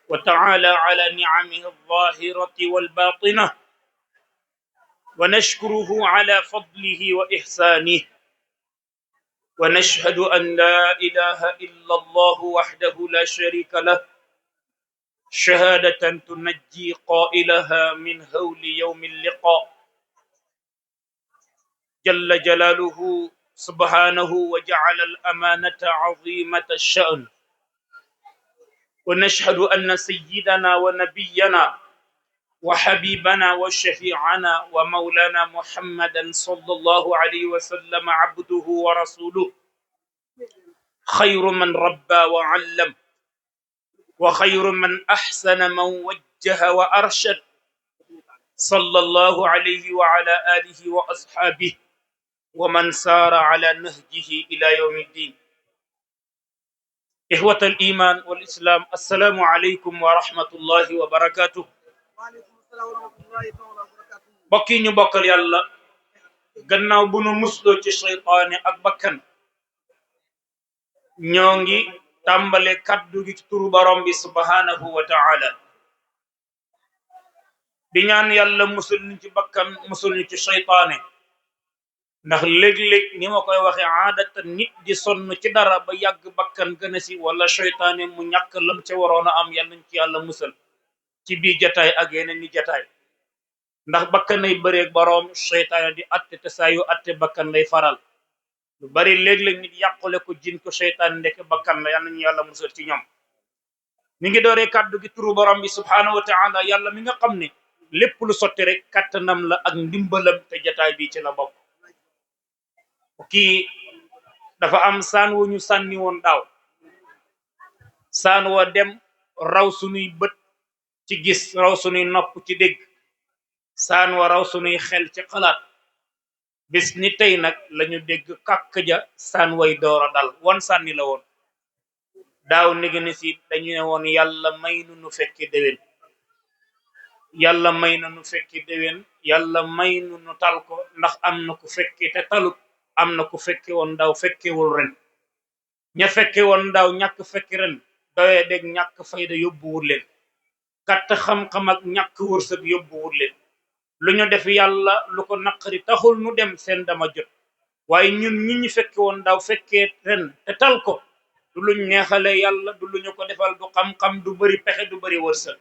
وتعالى على نعمه الظاهرة والباطنة، ونشكره على فضله وإحسانه، ونشهد أن لا إله إلا الله وحده لا شريك له، شهادة تنجي قائلها من هول يوم اللقاء. جل جلاله سبحانه وجعل الأمانة عظيمة الشأن، ونشهد أن سيدنا ونبينا وحبيبنا وشفيعنا ومولانا محمدا صلى الله عليه وسلم عبده ورسوله، خير من ربى وعلم، وخير من أحسن من وجه وأرشد، صلى الله عليه وعلى آله وأصحابه ومن سار على نهجه إلى يوم الدين. إخوة الإيمان والإسلام، السلام عليكم ورحمة الله وبركاته. bokki ñu bokkal yàlla, gannaaw bu nu musloo ci seytaane ak bakkan, ñoo ngi tàmbale kaddu gi ci turu borom bi subhanahu wa ta'ala, di ñaan yàlla musul ñu ci bakkan, musul ñu ci seytaane. ndax léeg-léeg ni ma koy waxe aadata nit di sonn ci dara ba yàgg bakkan gën a si wala seytaane mu ñàkk lam ca waroon a am, yàlla ñu ci yàlla musal ci biir jataay ak yeneen ni jataay. ndax bakkan lay bëreeg boroom, seytaane di atte te saa yu atte bakkan lay faral. lu bari léeg-léeg nit yàqule ko jin ko seytaane ndeke bakkan la, yàlla ñu yàlla musal ci ñoom. ñu ngi dooree kàddu gi turu borom bi subhanahu wa ta'ala, yàlla mi nga xam ne lépp lu sotti rek kattanam la ak ndimbalam, te jataay bi ci la bokk. kii dafa am saan wu ñu sànni woon daaw, saan wa dem raw sunuy bët ci gis, raw sunuy nopp ci dégg, saan wa raw sunuy xel ci xalaat. bis ni tey nag lañu dégg kàkk ja saan way doora dal. wan sànni la woon daaw nigi ni si dañu ne woon yàlla may nu nu fekke déwén, yàlla may na nu fekke déwén, yàlla may nu nu tal ko, ndax am na ku fekke te talut, am na ku fekke woon daaw fekkewul ren. ña fekke woon daaw ñàkk fekke ren, doye deg ñàkk fayda yóbbuwul leen, katt xam-xam ak ñàkk wërsëg yóbbuwul leen. lu ñu def yàlla lu ko naqari taxul nu dem seen dama jot. waaye ñun ñi fekke woon daaw fekkee ren te tal ko, du luñ neexale yàlla, du lu ñu ko defal, du xam-xam, du bëri pexe, du bëri wërsëg.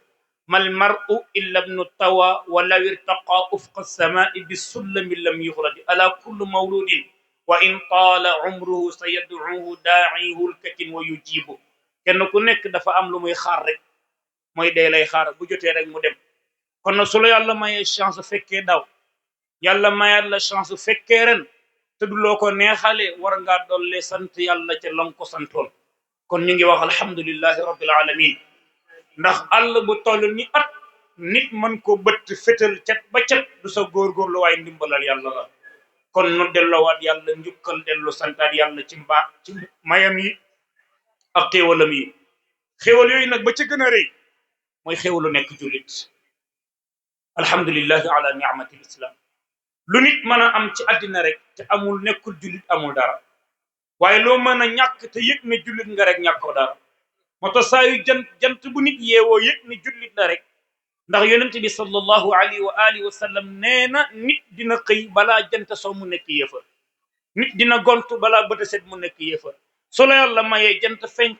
mal mar'u illa ibnu tawa walaw irtaqa ufqa samai bi sullami lam yuxladi ala kullu mawludin wa in taala umruhu sa yad'uhu daa'ihu lkatin wa yujibu. kenn ku nekk dafa am lu muy xaar rek, mooy dee lay xaar, bu jotee rek mu dem. kon nag su la yàlla mayee chance fekkee daaw, yàlla mayaat la chance fekkee ren, te du loo ko neexale, war ngaa dolle sant yàlla ca lan ko santoon. kon ñu ngi wax alhamdulillahi rabbil alamin. ndax àll bu toll ni at nit mën ko bëtt fétal cat ba cat, du sa góorgóorlu waaye ndimbalal yàlla la. kon nu delloowaat yàlla njukkal, dellu santaat yàlla ci mbaa ci mayam yi ak xéewalam yi. xéewal yooyu nag ba ca gën a rëy mooy xéewalu nekk jullit. alhamdulillahi ala ni'matil islam. lu nit mën a am ci àddina rek te amul nekkul jullit amul dara, waaye loo mën a ñàkk te yëg ne jullit nga rek ñàkkoo dara. moo tax saa yu jant bu nit yeewoo yëg ne jullit la rek, ndax yonent bi sallallahu alayhi wa alihi wa sallam nee na nit dina xëy balaa jant soo mu nekk yéefar, nit dina gont balaa bët set mu nekk yéefar. su la yàlla mayee jant fenk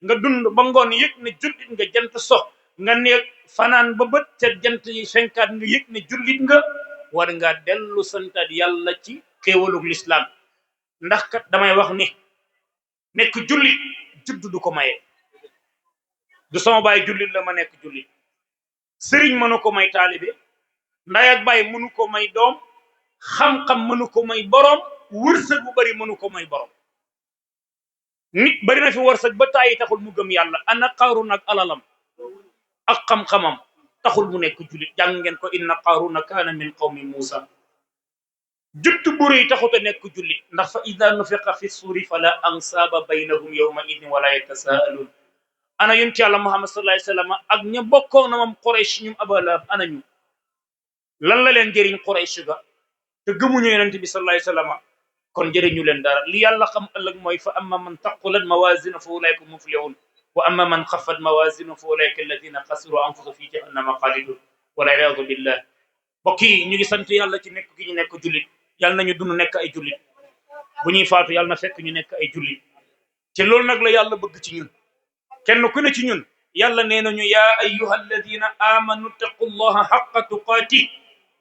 nga dund ba ngoon yëg ne jullit nga, jant so nga nekk fanaan ba bët set jant yi fenkaat nga yëg ne jullit nga, war nga dellu santaat yàlla ci xéewalug lislaam. ndax kat damay wax ni nekk jullit judd du ko maye. du sama baay jullit la ma nekk jullit, sëriñ mënu ko may taalibe, nday ak baay mënu ko may doom, xam-xam mënu ko may borom, wërsëg bu bari mënu ko may borom. nit bari na fi wërsëg ba tàyyi taxul mu gëm yàlla. ana Qaaruun ak alalam ak xam-xamam taxul mu nekk jullit. jàng ngeen ko inna Qaaruuna kaana min qawmi Muusa. juttu bu rëy taxut a nekk jullit, ndax fa ida nufiqa fi suuri fala ansaaba baynahum yawma idin wala yatasaaluun. ana yonent yàlla Muhammad sallallahu alayhi wa sallam ak ña bokkoon na moom Quraysh, ñum Abu Lahab ana ñu lan la leen jëriñ Quraysh ga te gëmuñu yonent bi sallallahu alayhi wa sallam, kon jëriñu leen dara. li yàlla xam ëllëg mooy fa amma man taqulat mawaazinu fa ulaa'ika muflihun wa amma man xaffat mawazinu fa ulaika alladina xasiru anfusahum fi jahannama xaalidun wal iyaadu billah. mbokk yi ñu ngi sant yàlla ci nekk gi ñu nekk jullit. yàlla nañu dund nekk ay jullit bu ñuy faatu yàlla na fekk ñu nekk ay jullit te loolu nag la yàlla bëgg ci ñun. kenn ku ne ci ñun yàlla nee nañu yaa ayyuha alladina amanu taqullaha xaqa tuqaati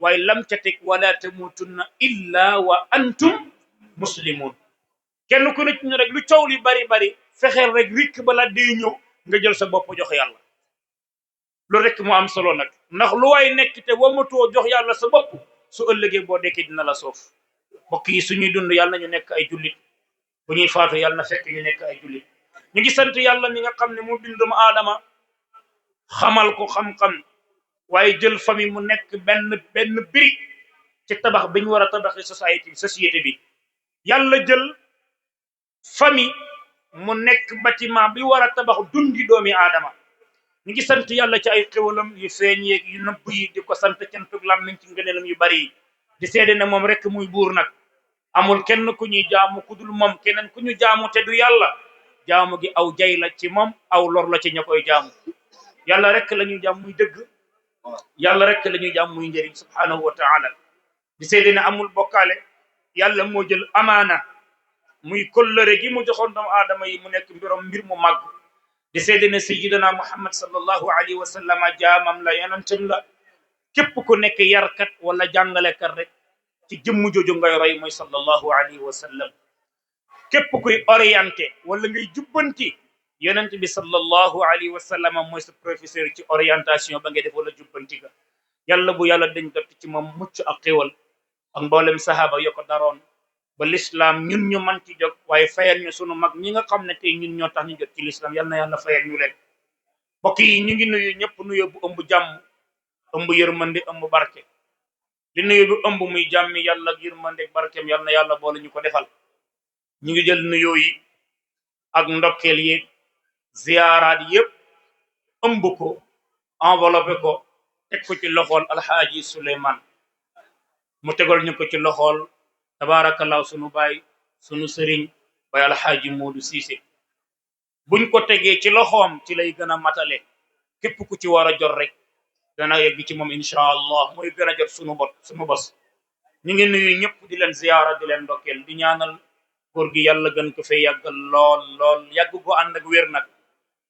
waaye lam ca teg wala tamutunna illa wa antum muslimun. kenn ku ne ci ñun rek lu coow li bari bari fexeel rek rikk bala dee ñëw nga jël sa bopp jox yàlla. loolu rek moo am solo nag ndax lu waay nekk te wamatoo jox yàlla sa bopp su ëllëgee boo dekkee dina la soof. mbokk yi suñuy dund yàlla nañu nekk ay jullit bu ñuy faatu yàlla na fekk ñu nekk ay jullit. ñu ngi sant yàlla mi nga xam ne mu bind doomu aadama xamal ko xam-xam waaye jël famille mu nekk benn brique ci tabax bi ñu war a tabaxi société bi. yàlla jël famille mu nekk bâtiment bi war a tabax dundi doomi aadama. ñu ngi sant yàlla ci ay xéwalam yu feeñ yeeg yu nëbb yi di ko sant cantug làmmiñ ci ngëneelam yu bari yi di seede ne moom rek muy buur nag amul kenn ku ñuy jaamu ku dul moom. keneen ku ñu jaamu te du yàlla jaamu gi aw jay la ci moom aw lor la ci ña koy jaamu. yàlla rek la ñuy jaam muy dëgg yàlla rek la ñuy jaam muy njëriñ subhanahu wa taala. di seede ne amul bokkaale. yàlla moo jël amaana muy kollëre gi mu joxoon doomu aadama yi mu nekk mbir mu màgg. di seede ne sayyidina muhammad sallallahu alayhi wa sallam jaamam la yonentam la. képp ku nekk yarkat wala jàngalekat rek ci jëmm jooju ngay roy mooy sallallahu alayhi wa sallam. képp kuy orienté wala ngay jubbanti yonent bi sallallahu alayhi wa sallam mooy sa professeur ci orientation ba ngay def wala jubbanti ga. yàlla bu yàlla dañ dott ci moom mucc ak xéwal ak mboolem sahaba yo ko daroon ba l'islam ñun ñu man ci jóg waaye fayal ñu sunu mag ñi nga xam ne tey ñun ñoo tax ñu jot ci l'islam yal na yàlla fayal ñu leen. mbokk yi ñu ngi nuyu ñëpp nuyu bu ëmb jàmm ëmb yërmande ëmb barke. li nuyu bu ëmb muy jàmmi yàlla ak yërmande barkeem yal na yàlla boole ñu ko defal. ñu ngi jël nuyoo yi ak ndokkeel yi ziyaaraat yëpp ëmb ko enveloppé ko teg ko ci loxool alxaaji Souleymane mu tegal ñu ko ci loxool tabarakallah sunu baay sunu sëriñ baay alxaaji Modou Cissè. buñ ko tegee ci loxoom ci lay gën a matale képp ku ci war a jot rek dana yegg ci moom incha allah mooy gën a jot sunu bos. ñu ngi nuyu ñëpp di leen ziyaara di leen ndokkeel di ñaanal góor gi yàlla gën ko fee yàggal lool yàgg ko ànd ak wér nag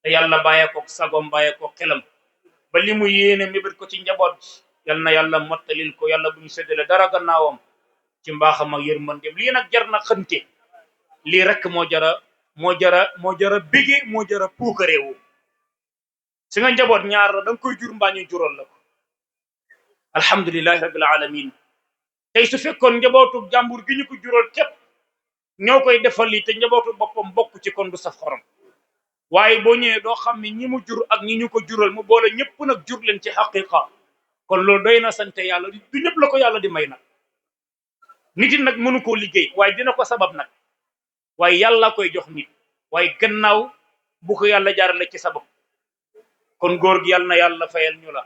te yàlla bàyyee ko sagom bàyyee ko xelam ba li mu yéene mébét ko ci njaboot yal na yàlla mottalil ko yàlla bu ñu séddale dara gannaawam ci mbaaxam ak yërmandeem. lii nag jar na xënte lii rek moo jara bégee moo jara puukareewu. si nga njaboot ñaar la da nga koy jur mbaa ñu jural la ko. alhamdulillahi rabbil alamin. tey su fekkoon njabootu jàmbur gi ñu ko jural képp ñoo koy defal lii te njabootu boppam bokk ci kon du saf xorom. waaye boo ñëwee doo xam ne ñi mu jur ak ñi ñu ko jural mu boole ñëpp nag jur leen ci xaqiqa kon loolu doy na sante yàlla du ñëpp la ko yàlla di may nag. nit yi nag mënu koo liggéey waaye dina ko sabab nag waaye yàlla koy jox nit waaye gannaaw bu ko yàlla jaarale ci sabab. kon góor gi yàlla na yàlla fayal ñu la.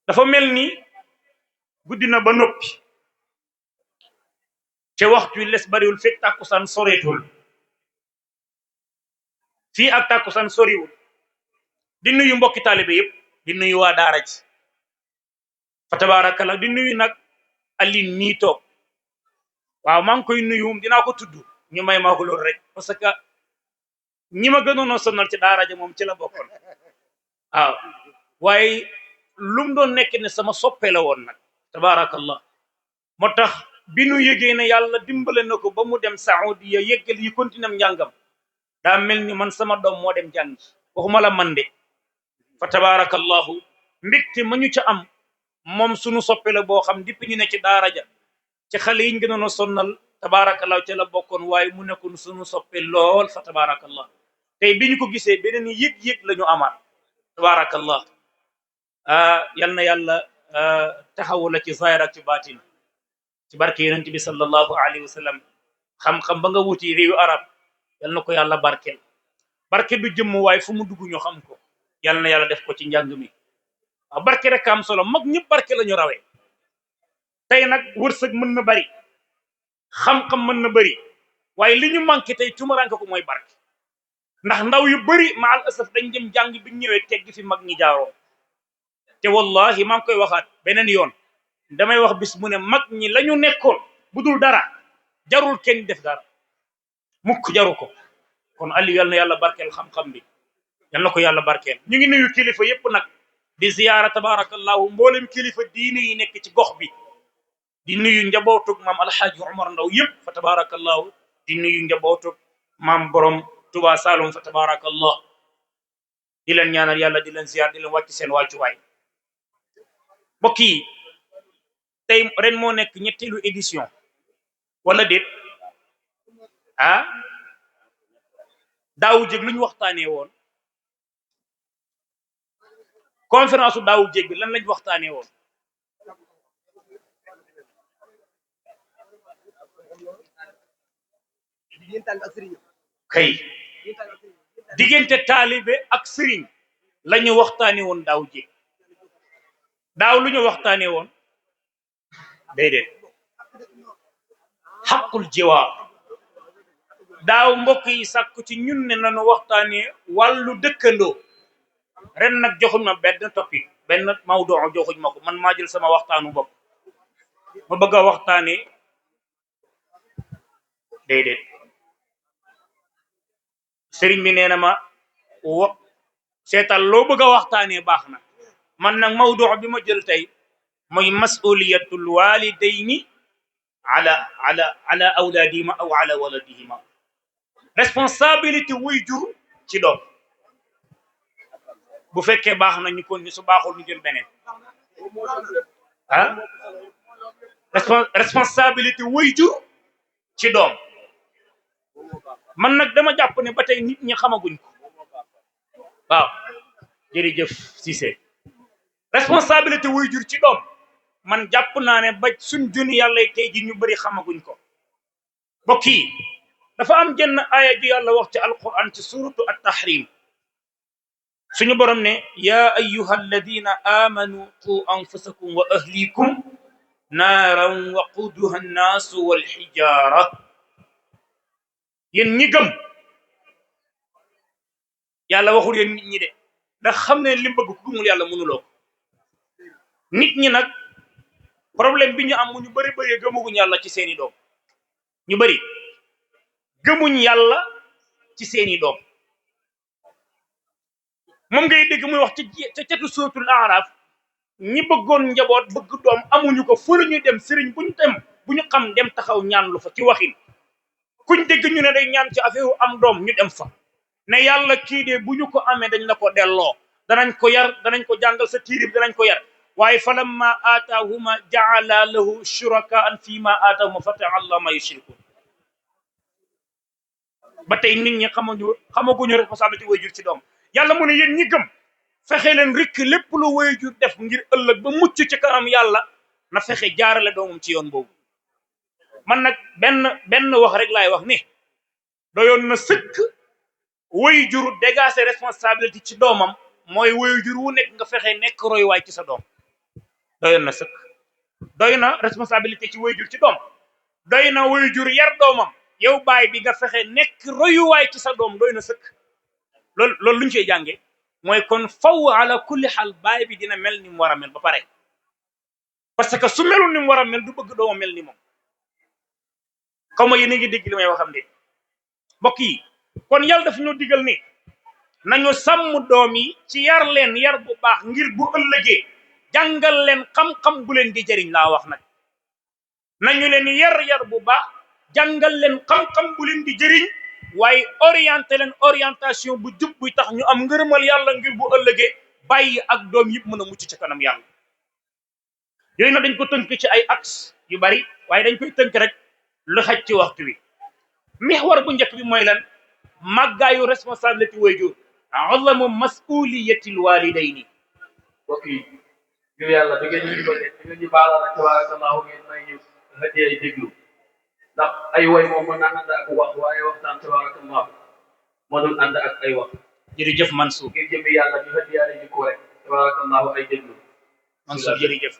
dafa mel ni guddi na ba noppi te waxtu wi les bariwul fekk tàkkusaan soreetul fii ak tàkkusaan soriwul. di nuyu mbokki taalibe yëpp di nuyu waa daara ji fa tabarakallah di nuyu nag Aline nii toog waaw maa ngi koy nuyu dinaa ko tudd ñu may maa ko loolu rek parce que ñi ma gënoon a sonal ci daara ji moom ci la bokkoon waaw waaye lu mu doon nekk ne sama soppe la woon nag tabarakallah moo tax bi nu yëgee ne yàlla dimbale na ko ba mu dem Saoudia yëggal yi continuer njàngam daa mel ni man sama doom moo dem jàngi waxuma la man de fa tabarakallahu mbégte ma ñu ca am moom sunu soppe la boo xam depuis ñu ne ci daara ja ci xale yi ñu gënoon a sonnal tabarakallahu ca la bokkoon waaye mu nekkoon sunu soppe lool fa tabarakallah tey bi ñu ko gisee beneen yëg-yëg la ñu amaat tabarakallah yal na yàlla taxawu la ci zahir ak ci baatin ci barke yonent bi sallallahu alayhi wa sallam. xam-xam ba nga wuti réewu arab yal na ko yàlla barkeel. barke du jëmm waaye fu mu dugg ñu xam ko yal na yàlla def ko ci njàng mi. waaw barke rek am solo mag ñëpp barke la ñu rawee. tey nag wërsëg mën na bari xam-xam mën na bari waaye li ñu manqué tey tumaranke ko mooy barke ndax ndaw yu bëri maal asaf dañ dem jàng bi ñëwee tegg fi mag ñi jaaroo te wallahi maa ngi koy waxaat beneen yoon damay wax bis mu ne mag ñi la ñu nekkoon bu dul dara jarul kenn def dara mukk jaru ko kon Aliou yal na yàlla barkeel xam-xam bi yal na ko yàlla barkeel ñu ngi nuyu kilifa yépp nag di ziyaara tabarakallahu mboolem kilifa diine yi nekk ci gox bi di nuyu njabootug maam alxaaji Oumar Ndao yépp fa tabarakallahu di nuyu njabootug maam borom Touba Saloum fa tabarakallah di leen ñaanal yàlla di leen ziyaar di leen wàcc seen wàccuwaay mbokk yi tey ren moo nekk ñetteelu édition wala déet ah daawu jég lu ñu waxtaanee woon conférence daawu jég bi lan lañ waxtaanee woon kay diggante taalibe ak sëriñ la ñu waxtaanee woon daawu jég daaw lu ñu waxtaanee woon déedéet xaqul jiwaar daaw mbokk yi sàkku ci ñun ne nañu waxtaanee wàllu dëkkandoo ren nag joxuñ ma benn topic benn mawdu joxuñ ma ko man maa jël sama waxtaanu bopp ma bëgg a waxtaanee déedéet sëriñ bi nee na ma seetal loo bëgg a waxtaanee baax na man nag mawdu bi ma jël tey mooy masuliyatul walidayni ala awlaadihima aw ala waladihima responsabilité wuy jur ci doom bu fekkee baax na ñu kon ni su baaxul ñu jël beneen ah responsabilité wuy jur ci doom man nag dama jàpp ne ba tey nit ñi xamaguñ ko waaw jërëjëf Cissè responsabilité wuy jur ci doom man jàpp naa ne ba suñ juni yàlla tey ji ñu bëri xamaguñ ko mbokk yi dafa am jenn aaya ji yàlla wax ci alquran ci suratu at-tahrim suñu borom ne ya ayyuha alladina amanu qu anfusakum wa ahlikum naaran waquduha annaasu walxijaara yéen ñi gëm yàlla waxul yéen nit ñi de ndax xam ne li bëgg ku gëmul yàlla mënuloo ko nit ñi nag problème bi ñu am mu ñu bëri bëri gëmuguñ yàlla ci seeni doom ñu bëri gëmuñ yàlla ci seeni doom moom ngay dégg muy wax ci cetu suratul Araf ñi bëggoon njaboot bëgg doom amuñu ko fu ñu dem sëriñ buñu dem bu ñu xam dem taxaw ñaan lu fa ci waxin kuñ dégg ñu ne day ñaan ci affaire am doom ñu dem fa ne yàlla kii de bu ñu ko amee dañ la ko delloo danañ ko yar danañ ko jàngal sa tiirib danañ ko yar waaye falamma aataahuma jaala lahu shurakaan fi ma aataahuma fa taala ma yushrikun ba tey nit ñi xamaguñu responsabilité waajur ci doom yàlla mu ne yéen ñi gëm fexe leen rek lépp lu waajur def ngir ëllëg ba mucc ci kanam yàlla na fexe jaarale doomam ci yoon boobu man nag benn wax rek laay wax ni doyoon na sëkk waajur dégager responsabilité ci doomam mooy waajur wu nekk nga fexe nekk royuwaay ci sa doom doyoon na sëkk doy na responsabilité ci waajur ci doom doy na waajur yar doomam yow baay bi nga fexe nekk royuwaay ci sa doom doy na sëkk loolu lu ñu cey jànge mooy kon faw ala kulli xaal baay bi dina mel ni mu war a mel ba pare parce que su melul ni mu war a mel du bëgg doomam mel ni moom xaw ma yéen a ngi dégg li may waxam de mbokk yi kon yàlla daf ñoo digal ni nañu sàmm doom yi ci yar leen yar bu baax ngir bu ëllëgee jàngal leen xam-xam bu leen di jëriñ laa wax nag nañu leen yar bu baax jàngal leen xam-xam bu leen di jëriñ waaye orienté leen orientation bu jub buy tax ñu am ngërëmal yàlla ngir bu ëllëgee bàyyi ak doom yëpp mën a mucc ci kanam yàlla yooyu nag dañ ko tënk ci ay axe yu bari waaye dañ koy tënk rek lu xaj ci waxtu wi mixwar bu njëkk bi mooy lan màggaayu responsabilité waajur azamu masuliyatil walidayni mbokk yi ngir yàlla da ngeen ñu dimbale da ngeen ñu baalal rek tabarakallahu ngeen may ñu hadiya ay déglu ndax ay way moom mën naa ànd ak wax waaye waxtaan tabarakallahu moo doon ànd ak ay wax jërëjëf Mansour ngir jëmmi yàlla ñu hadiyaale ñu ko rek tabarakallahu ay déglu Mansour jërëjëf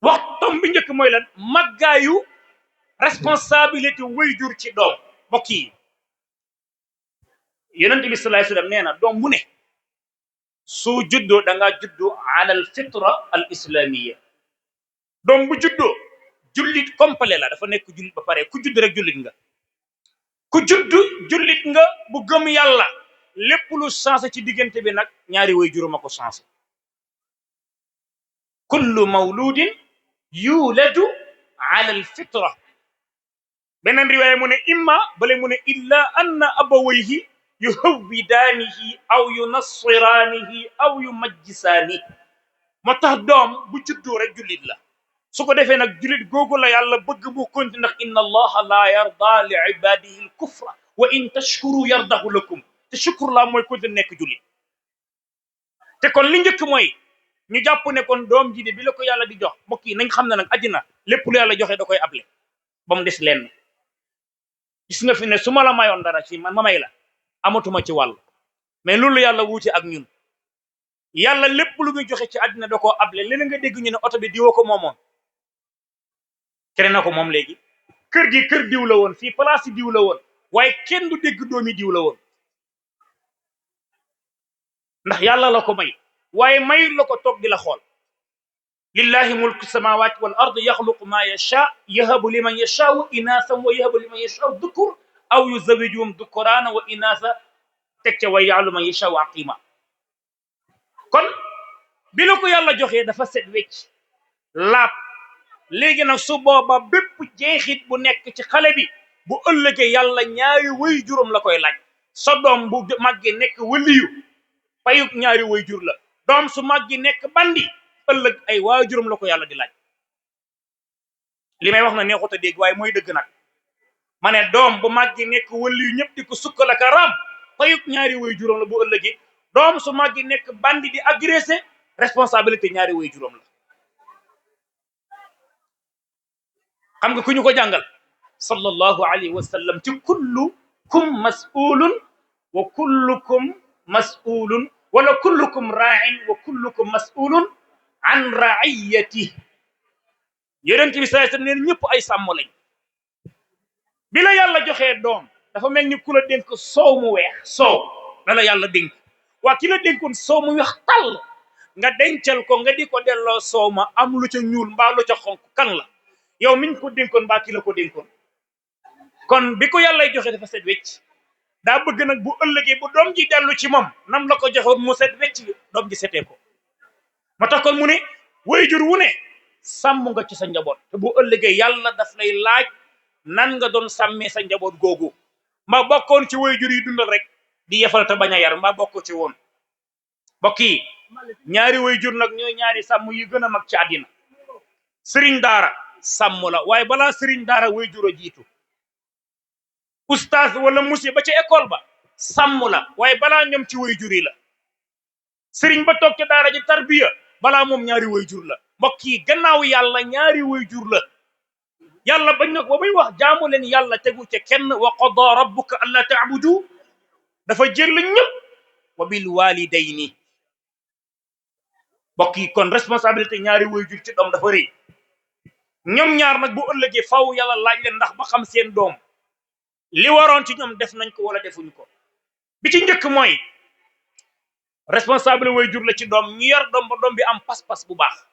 wax tom bi njëkk mooy lan màggaayu responsabilité wayjur ci doom mbokk yi yonent bi sallallahu alayhi wasallam nee na doom bu ne su juddoo da nga juddoo ala al fitra al islamiyya doom bu juddoo jullit complet la dafa nekk jullit ba pare ku judd rek jullit nga ku judd jullit nga bu gëm yàlla lépp lu changé ci diggante bi nag ñaari wayjur ma ko changé kullu mawludin yuladu ala al fitra beneen riwaaya mu ne imma bale mu ne illa anna abawayhi yuhawwidaanihi aw yunassiraanihi aw yumajjisaanihi moo tax doom bu juddoo rek jullit la su ko defee nag jullit googu la yàlla bëgg mu konti ndax inna allaha la yarda li ibadihi al kufra wa in tashkuru yardahu lakum te shukru la mooy konti nekk jullit te kon li njëkk mooy ñu jàpp ne kon doom ji de bi la ko yàlla di jox mbokk yi nañ xam ne nag àddina lépp lu yàlla joxe da koy able ba mu des lenn gis nga fi ne su ma la mayoon dara ci man ma may la amatuma ci wàll mais loolu yàlla wuute ak ñun yàlla lépp lu muy joxe ci àddina da koo able leneen nga dégg ñu ne oto bi diwoo ko moomoon keneen na ko moom léegi kër gi kër diw la woon fii place diw la woon waaye kenn du dégg doomi diw la woon ndax yàlla la ko may waaye mayul la ko toog di la xool lillahi mulku samawati wal ardi yaxluqu ma yasha yahabu liman yashaau inaasan wa yahabu liman yashaau dukur aw yuzawijuhum dukurana wa inaasa teg ca wa ya'lamu man yashaau aqima kon bi la ko yàlla joxee dafa set wecc laab léegi nag su booba bépp jeexit bu nekk ci xale bi bu ëllëgee yàlla ñaari way juróom la koy laaj sa doom bu màggee nekk waliyu payuk ñaari way jur la doom su màggi nekk bandi ëllëg ay waajuram la ko yàlla di laaj li may wax na neexut a dégg waaye mooy dëgg nag ma ne doom bu màggi nekk waliyu ñëpp di ko sukkal ak raam payuk ñaari way juróom la bu ëllëgee doom su màggi nekk bandi di agressé responsabilité ñaari way juróom la xam nga ku ñu ko jàngal sallallahu alayhi wa sallam ci kullukum mas'ulun wa kullukum mas'ulun wala kullukum ra'in wa kullukum mas'ulun an ra'iyati yonent bi sallallahu alayhi wa sallam neen ñëpp ay sàmm lañ bi la yàlla joxee doom dafa mel ni ku la dénk soow mu weex soow la la yàlla dénk waa ki la dénkoon soow mu weex tàll nga dencal ko nga di ko delloo soow ma am lu ca ñuul mbaa lu ca xonk kan la yow miñ ko dénkoon mbaa ki la ko dénkoon kon bi ko yàllay joxe dafa set wecc daa bëgg nag bu ëllëgee bu doom ji dellu ci moom nam la ko joxoon mu set wecc doom ji setee ko ma tax kon mu ne waajur wu ne sàmm nga ci sa njaboot te bu ëllëgee yàlla daf lay laaj nan nga doon sàmmee sa njaboot googu mbaa bokkoon ci waajur yi dundal rek di yefal te bañ a yar mbaa bokko ci woon mbokk yi ñaari waajur nag ñooy ñaari sàmm yi gën a mag ci àddina sëriñ daara sàmm la waaye balaa sëriñ daara waajur a jiitu oustaz wala monsieur ba ca école ba sàmm la waaye balaa ñoom ci waajur yi la sëriñ ba toog ca daara ji tarbiya balaa moom ñaari waajur la mbokk yi gannaaw yàlla ñaari waajur la yàlla bañ na ko ba muy wax jaamu leen yàlla tegu ca kenn wa qada rabbuka alla ta'budu dafa jël ñëpp wa bil walidayni mbokk yi kon responsabilité ñaari waajur ci doom dafa rëy ñoom ñaar nag bu ëllëgee faw yàlla laaj leen ndax ba xam seen doom li waroon ci ñoom def nañ ko wala defuñ ko bi ci njëkk mooy responsable waajur la ci doom ñu yor doom ba doom bi am pas-pas bu baax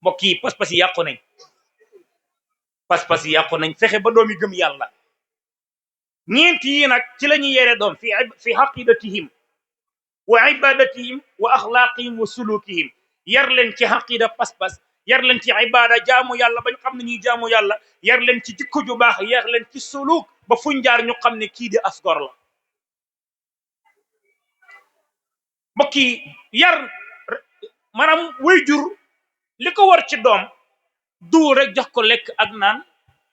mbokk yi pas-pas yi yàqu nañ pas-pas yi yàqu nañ fexe ba doom yi gëm yàlla ñeent yi nag ci la ñuy yere doom fi aqidatihim wa ibadatihim wa axlaaqihim wa sulukihim yar leen ci aqida pas-pas yar leen ci ibada jaamu yàlla bañ xam ne ñuy jaamu yàlla yar leen ci jikko ju baax yar leen ci suluk ba fuñ jaar ñu xam ne kii di asgor la mbokk yi yar maanaam waajur li ko war ci doom du rek jox ko lekk ak naan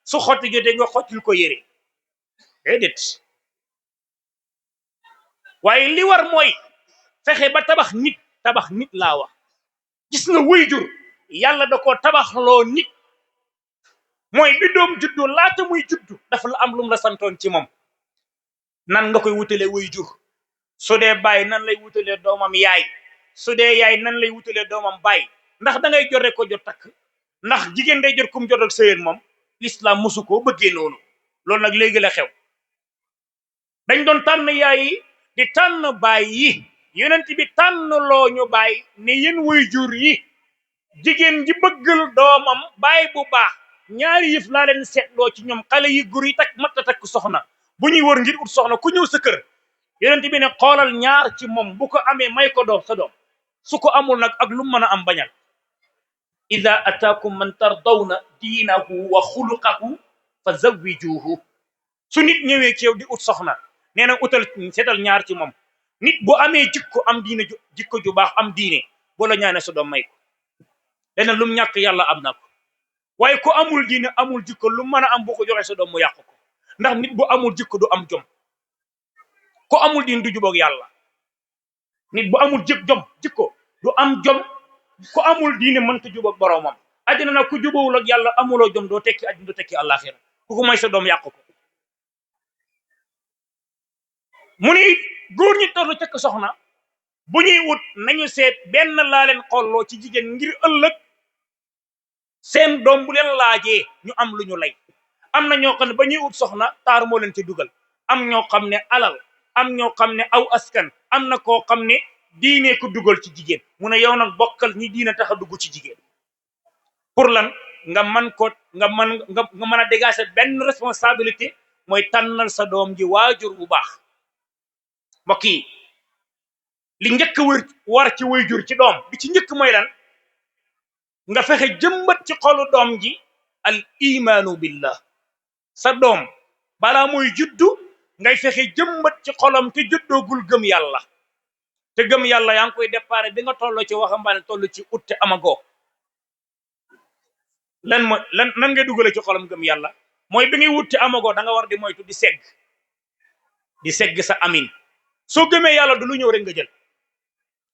su xotti jotee nga xottil ko yére déedéet waaye li war mooy fexe ba tabax nit laa wax gis nga waajur yàlla da koo tabaxloo nit mooy bi doom juddu laata muy juddu dafa la am lum la santoon ci moom nan nga koy wutalee waajur su dee baay nan lay wutalee doomam yaay su dee yaay nan lay wutalee doomam baay ndax da ngay jot rek ko jot takk ndax jigéen day jot kum jot ak sëyeen moom l'islam mosu koo bëggee noonu loolu nag léegi la xew dañ doon tànn yaay yi di tànn baay yi yonent bi tànn loo ñu baay ne yéen waajur yi jigéen ji bëggal doomam baay bu baax ñaari yëf laa leen seetloo ci ñoom xale yi góor yi takk mat a takk soxna bu ñuy wër ngir ut soxna ku ñëw sa kër yonent bi ne xoolal ñaar ci moom bu ko amee may ko doom sa doom su ko amul nag ak lu mën a am bañal ida ataakum man tardawna diinahu wa xuluqahu fa zawwijuhu su nit ñëwee ci yow di ut soxna nee na utal seetal ñaar ci moom nit bu amee jikko am diine jikko ju baax am diine boo la ñaane sa doom may ko leneen lum ñàkk yàlla am na ko waaye ku amul diine amul jikko lu mën a am bu ko joxe sa doom mu yàq ko ndax nit bu amul jikko du am jom ku amul diine du jubóog yàlla nit bu amul jikko du am jom ku amul diine mënta jubóog boroomam àddina nag ku jubóowul ak yàlla amuloo jom doo tekki àddina doo tekki àllaaxira ku ko may sa doom yàq ko mu ne góor ñi torlu cëkk soxna bu ñuy wut nañu seet benn laa leen xolloo ci jigéen ngir ëllëg seen doom bu leen laajee ñu am lu ñu lay am na ñoo xam ne ba ñuy wut soxna taar moo leen ci dugal am ñoo xam ne alal am ñoo xam ne aw askan am na koo xam ne diine ko dugal ci jigéen mu ne yow nag bokkal ñi diine tax a dugg ci jigéen pour lan nga mën a dégager benn responsabilité mooy tànnal sa doom ji waajur bu baax mbokk yi li njëkk war ci waajur ci doom bi ci njëkk mooy lan nga fexe jëmbat ci xolu doom ji al imaanu billah sa doom balaa mooy juddu ngay fexe jëmbat ci xolam te juddoogul gëm yàlla te gëm yàlla yaa ngi koy déparé bi nga tolloo ci waxambaane toll ci ut te amagoo lan ngay dugale ci xolam gëm yàlla mooy bi ngay wut te amagoo da nga war di moytu di segg sa amin soo gëmee yàlla du lu ñëw rek nga jël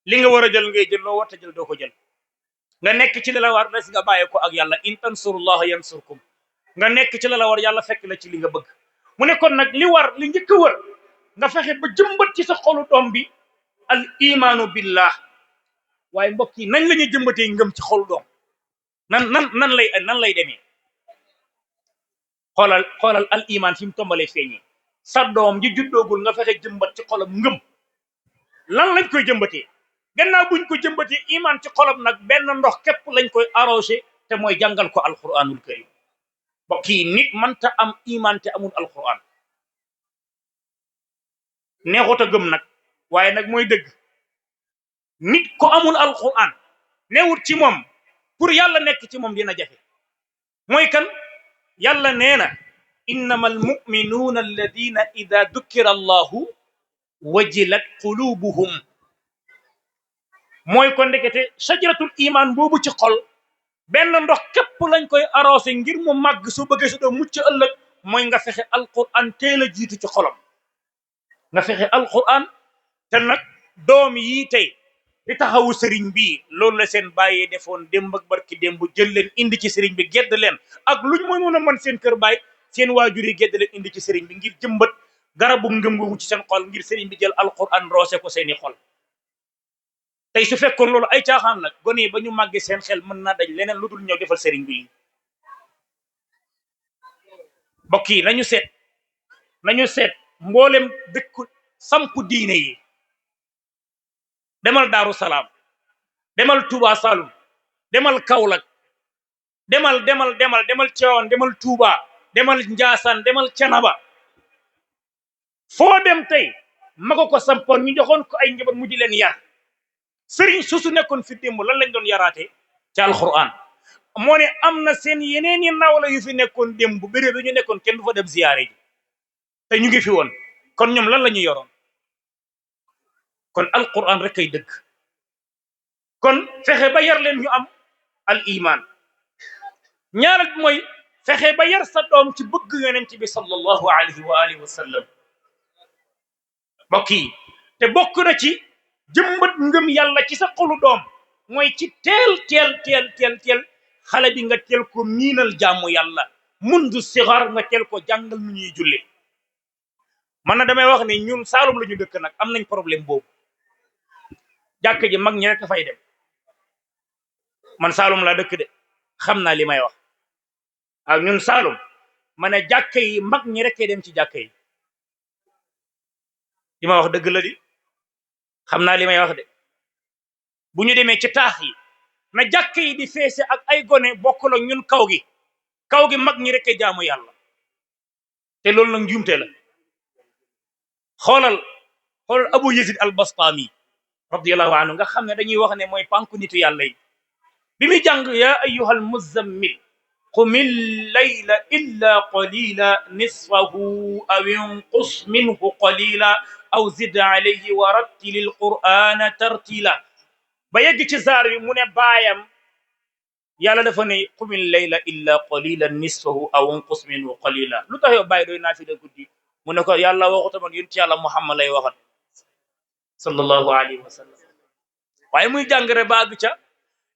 li nga war a jël ngay jël loo war a jël doo ko jël nga nekk ci li la war des nga bàyyi ko ak yàlla in tansurullaha yansurkum nga nekk ci la war yàlla fekk la ci li nga bëgg mu ne kon nag li njëkk a wër nga fexe ba jëmbat ci sa xolu doom bi al imaanu billah waaye mbokk yi nañ la ñuy jëmbatee ngëm ci xolu doom nan lay demee xoolal al iman fi mu tombalee feeñee sa doom ji juddoogul nga fexe jëmbat ci xolam ngëm lan lañ koy jëmbatee gannaaw buñ ko jëmbatee iman ci xolam nag benn ndox képp lañ koy arrosé te mooy jàngal ko alquranul karim mbokk yi nit mënta am iman te amul alquran neexut a gëm nag waaye nag mooy dëgg nit ko amul alquran newut ci moom pour yàlla nekk ci moom dina jafe mooy kan yàlla nee na innama almuminuuna alladina ida dukkira allahu wajilat qulubuhum mooy ko ndekete sajaratul iman boobu ci xol benn ndox képp lañ koy arrosé ngir mu màgg su bëggee su doo mucc ëllëg mooy nga fexe alquran teel a jiitu ci xolam nga fexe alquran te nag doom yi tey di taxawu sëriñ bi loolu la seen bàyyee defoon démb ak barki démb jël leen indi ci sëriñ bi gedd leen ak luñ mënoon a mën seen kër baay seen waajur yi gedd leen indi ci sëriñ bi ngir jëmbat garabu ngëm googu ci seen xol ngir sëriñ bi jël alquran roose ko seeni xol tey su fekkoon loolu ay caaxaan la gone yi ba ñu màggee seen xel mën naa dañ leneen lu dul ñëw defal sëriñ bi mbokk yi nañu seet mboolem dëkku sampu diine yi demal Daaru Salaam demal Touba Saloum demal Kaolack demal Tivaouane demal Touba demal Njaasaan demal Canaba foo dem tey mago ko sampoon ñu joxoon ko ay njaboot mu di leen yar sëriñ su nekkoon fi démb lan lañ doon yaraate ci alquran moo ne am na seen yeneen i nawla yu fi nekkoon démb béréb bi ñu nekkoon kenn du fa dem ziyaare ji te ñu ngi fi woon kon ñoom lan la ñuy yoroon kon alquran rek kay dëgg kon fexe ba yar leen ñu am al iman ñaareel bi mooy fexe ba yar sa doom ci bëgg yonent bi sallallahu alayhi wa alihi wa sallam mbokk yi te bokk na ci jëmbat ngëm yàlla ci sa xolu doom mooy ci teel xale bi nga teel ko miinal jaamu yàlla mundu sigar nga teel ko jàngal nu ñuy julle man na damay wax ne ñun Saalum la ñu dëkk nag am nañ problème boobu jàkk ji mag ñi rek fay dem man Saalum laa dëkk de xam naa li may wax ak ñun Saalum ma ne jàkka yi mag ñi rek dem ci jàkka yi li ma wax dëgg la di xam naa li may wax de bu ñu demee ci taax yi na jàkka yi di feese ak ay gone bokkul ak ñun kaw gi mag ñi rek jaamu yàlla te loolu nag njuumte la xoolal Abu Yazid al-Bastami radiyallahu anhu nga xam ne dañuy wax ne mooy pànku nitu yàlla yi bi muy jàng yaa ayyuhal muzammil qumil layla illa qalila nisfahu aw inqus minhu qalila aw zid alayhi wa rattilil qur'ana tartila ba yegg ci zaar bi mu ne baayam yàlla dafa ne qumil layla illa qalila nisfahu aw inqus minhu qalila lu tax yow bàyyi doy naa fi da guddi mu ne ko yàlla waxutaman yonent yàlla Muhammad lay waxat sallallahu alayhi wa sallam waaye muy jàngre baag ca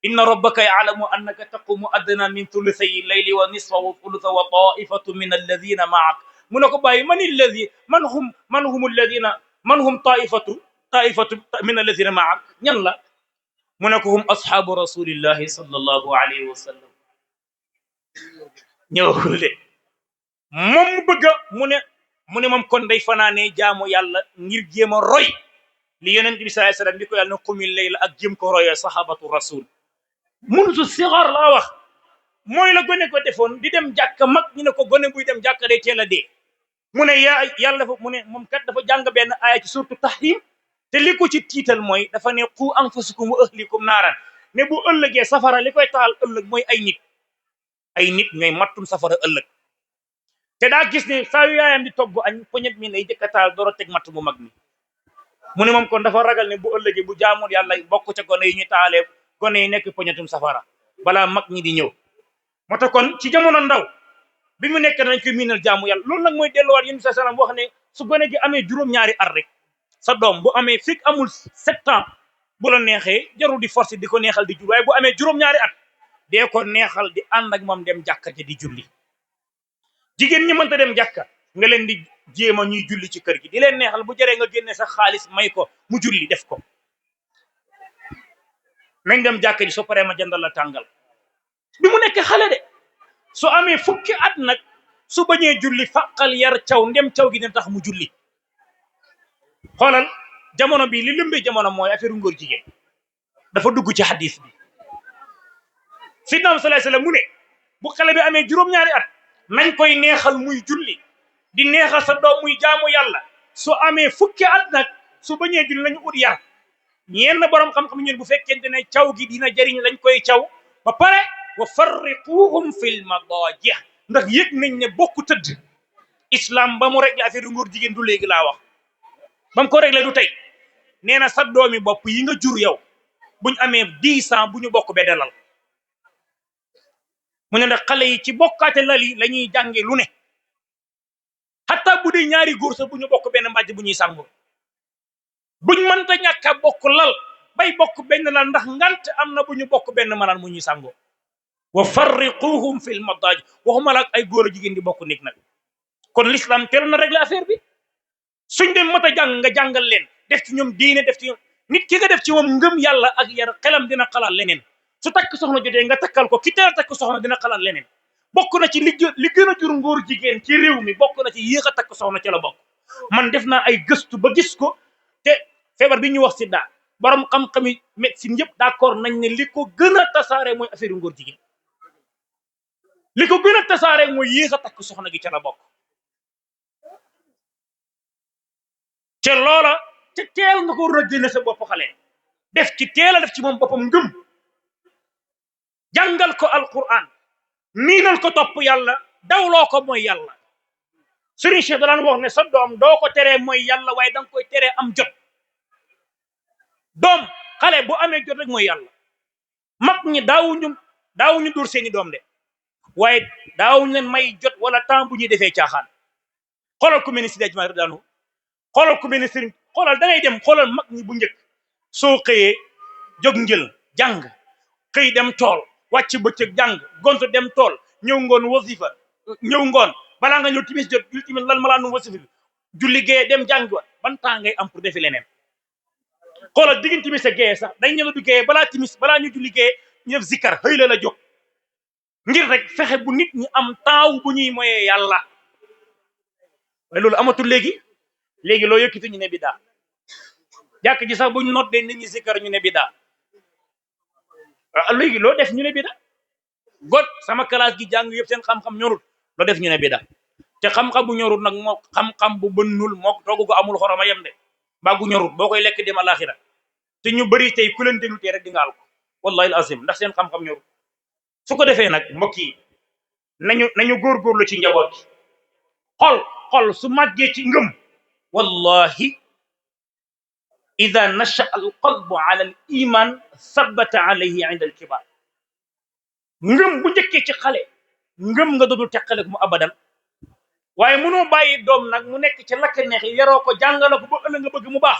inna rabbaka ya'lamu annaka taqumu adna min thuluthay layli wa nisfahu wa thulutha wa ta'ifatu min alladhina ma'ak mu ne ko bàyyi man hum ta'ifatu min alladhina ma'ak ñan la mu ne ko hum ashabu rasulillahi sallallahu alayhi wa sallam ñëwul de moom mu bëgg mu ne moom kon day fanaane jaamu yàlla ngir jéem a roy li yonent bi sallallahu alayhi wasallam bi ko yàlla na qumil layla ak jëm ko royee sahabatu rasul munutu sigar laa wax mooy la gone ko defoon di dem jàkka mag ñu ne ko gone buy dem jàkka day teel a dee mu ne yàlla dafa mu ne moom kat dafa jàng benn aaya ci suratu tahrim te li ko ci tiital mooy dafa ne qu anfusakum wa ahlikum naaran ne bu ëllëgee safara li koy taal ëllëg mooy ay nit ñooy mattum safara ëllëg te daa gis ne saa yu yaayam di togg añ poñet mi lay jëkka taal door a teg matt mu mag mi mu ne moom kon dafa ragal ne bu ëllëgee bu jaamul yàlla bokk ca gone yi ñu taalee gone yi nekk poñetum safara balaa mag ñi di ñëw moo tax kon ci jamono ndaw bi mu nekk nañ ko miinal jaamu yàlla loolu nag mooy delluwaat yéen sallallahu alayhi wasallam wax ne su gone gi amee juróom-ñaari at rek sa doom bu amee fekk amul 7 ans bu la neexee jarul di force di ko neexal di jul waaye bu amee juróom-ñaari at dee ko neexal di ànd ak moom dem jàkka ja di julli jigéen ñi mënta dem jàkka nga leen di jéema ñuy julli ci kër gi di leen neexal bu jëree nga génne sa xaalis may ko mu julli def ko nañ dem jàkka ji soo paree ma jëndal la tàngal bi mu nekk xale de su amee fukki at nag su bañee julli fàqal yar caw ndem caw gi dina tax mu julli xoolal jamono bi li lëmbee jamono mooy affaire ngóor jigéen dafa dugg ci hadis bi sidna sallallahu alayhi wasallam mu ne bu xale bi amee juróom-ñaari at nañ koy neexal muy julli di neexal sa doom muy jaamu yàlla su amee fukki at nag su bañee julli nañu ut yar ñeen na borom xam-xam ñeen bu fekkente ne caw gi dina jëriñ lañ koy caw ba pare wa farriquhum fil madaji ndax yëg nañ ne bokku tëdd islam ba mu réglé affaire ngóor jigéen du léegi laa wax ba mu ko réglé du tey nee na sa doomi bopp yi nga jur yow buñ amee 10 ans bu ñu bokk beddalal mu ne ndax xale yi ci bokkaate lal yi la ñuy jànge lu ne hatta bu dee ñaari góor sax bu ñu bokk benn mbàjj bu ñuy sàngoo buñ mënta ñàkk a bokk lal bay bokk benn lal ndax ngant am na bu ñu bokk benn malaan mu ñuy sàngoo wa farriquhum fil madaji waxuma la ak ay góor a jigéen di bokk néeg nag kon l'islam teel na régler affaire bi suñ dem mat a jàng nga jàngal leen def ci ñoom diine def ci ñoom nit ki nga def ci moom ngëm yàlla ak yar xelam dina xalaat leneen su takk soxna jotee nga takkal ko ki teel a takk soxna dina xalaat leneen bokk na ci li gën a jur ngóor jigéen ci réew mi bokk na ci yéex a takk soxna ci la bokk man def naa ay gëstu ba gis ko te feebar bi ñu wax sida borom xam-xami médecine yëpp d'accord nañ ne li ko gën a tasaare mooy affaire ngóor jigéen li ko gën a tasaare mooy yéex a takk soxna gi ca la bokk te loola te teel nga ko rëddina sa bopp xale def ci teel a def ci moom boppam ngëm jàngal ko alquran miinal ko topp yàlla dawloo ko mooy yàlla Serigne Cheikh daan wax ne sa doom doo ko teree mooy yàlla waaye danga koy teree am jot doom xale bu amee jot rek mooy yàlla mag ñi daawuñu dóor seeni doom de waaye daawuñu leen may jot wala temps bu ñuy defee caaxaan xoolal ku mel ni Sidi Ajma daanu xoolal ku mel ni Serigne xoolal da ngay dem xoolal mag ñi bu njëkk soo xëyee jóg njël jàng xëy dem tool wàcc bëccëg jàng gontu dem tool ñëw ngoon wasifa ñëw ngoon balaa nga ñëw timis jot timis lan malaanu wasifa bi julli géeye dem jàng wa ban temps ngay am pour defi leneen xoolal diggante timis a géeye sax dañ ñëw du géeye balaa timis balaa ñu julli géeye ñu def zikkar xëy la jóg ngir rek fexe bu nit ñi am taaw bu ñuy moyee yàlla waaye loolu amatul léegi loo yëkkati ñu ne bidaa jàkk ji sax buñ noddee nit ñi sikkar ñu ne bidaa léegi loo def ñu ne bidaa got sama classe gi jàng yëpp seen xam-xam ñorut loo def ñu ne bidaa te xam-xam bu ñorut nag moo xam-xam bu bënnul moo toogu ko amul xoroma yem de mbaa gu ñorut boo koy lekk dem alaxira te ñu bëri tey ku leen déglu tey rek di nga al ko wallahi al azim ndax seen xam-xam ñorut su ko defee nag mbokk yi nañu góorgóorlu ci njaboot gi xol su màggee ci ngëm wallahi ida nasha al qalbu ala al iman sabata alayhi inda al kibar ngëm bu njëkkee ci xale ngëm nga dootul teqale mu abadan waaye mënoo bàyyi doom nag mu nekk ci lakk neex yi yaroo ko jàngale ko ba ëllëg nga bëgg mu baax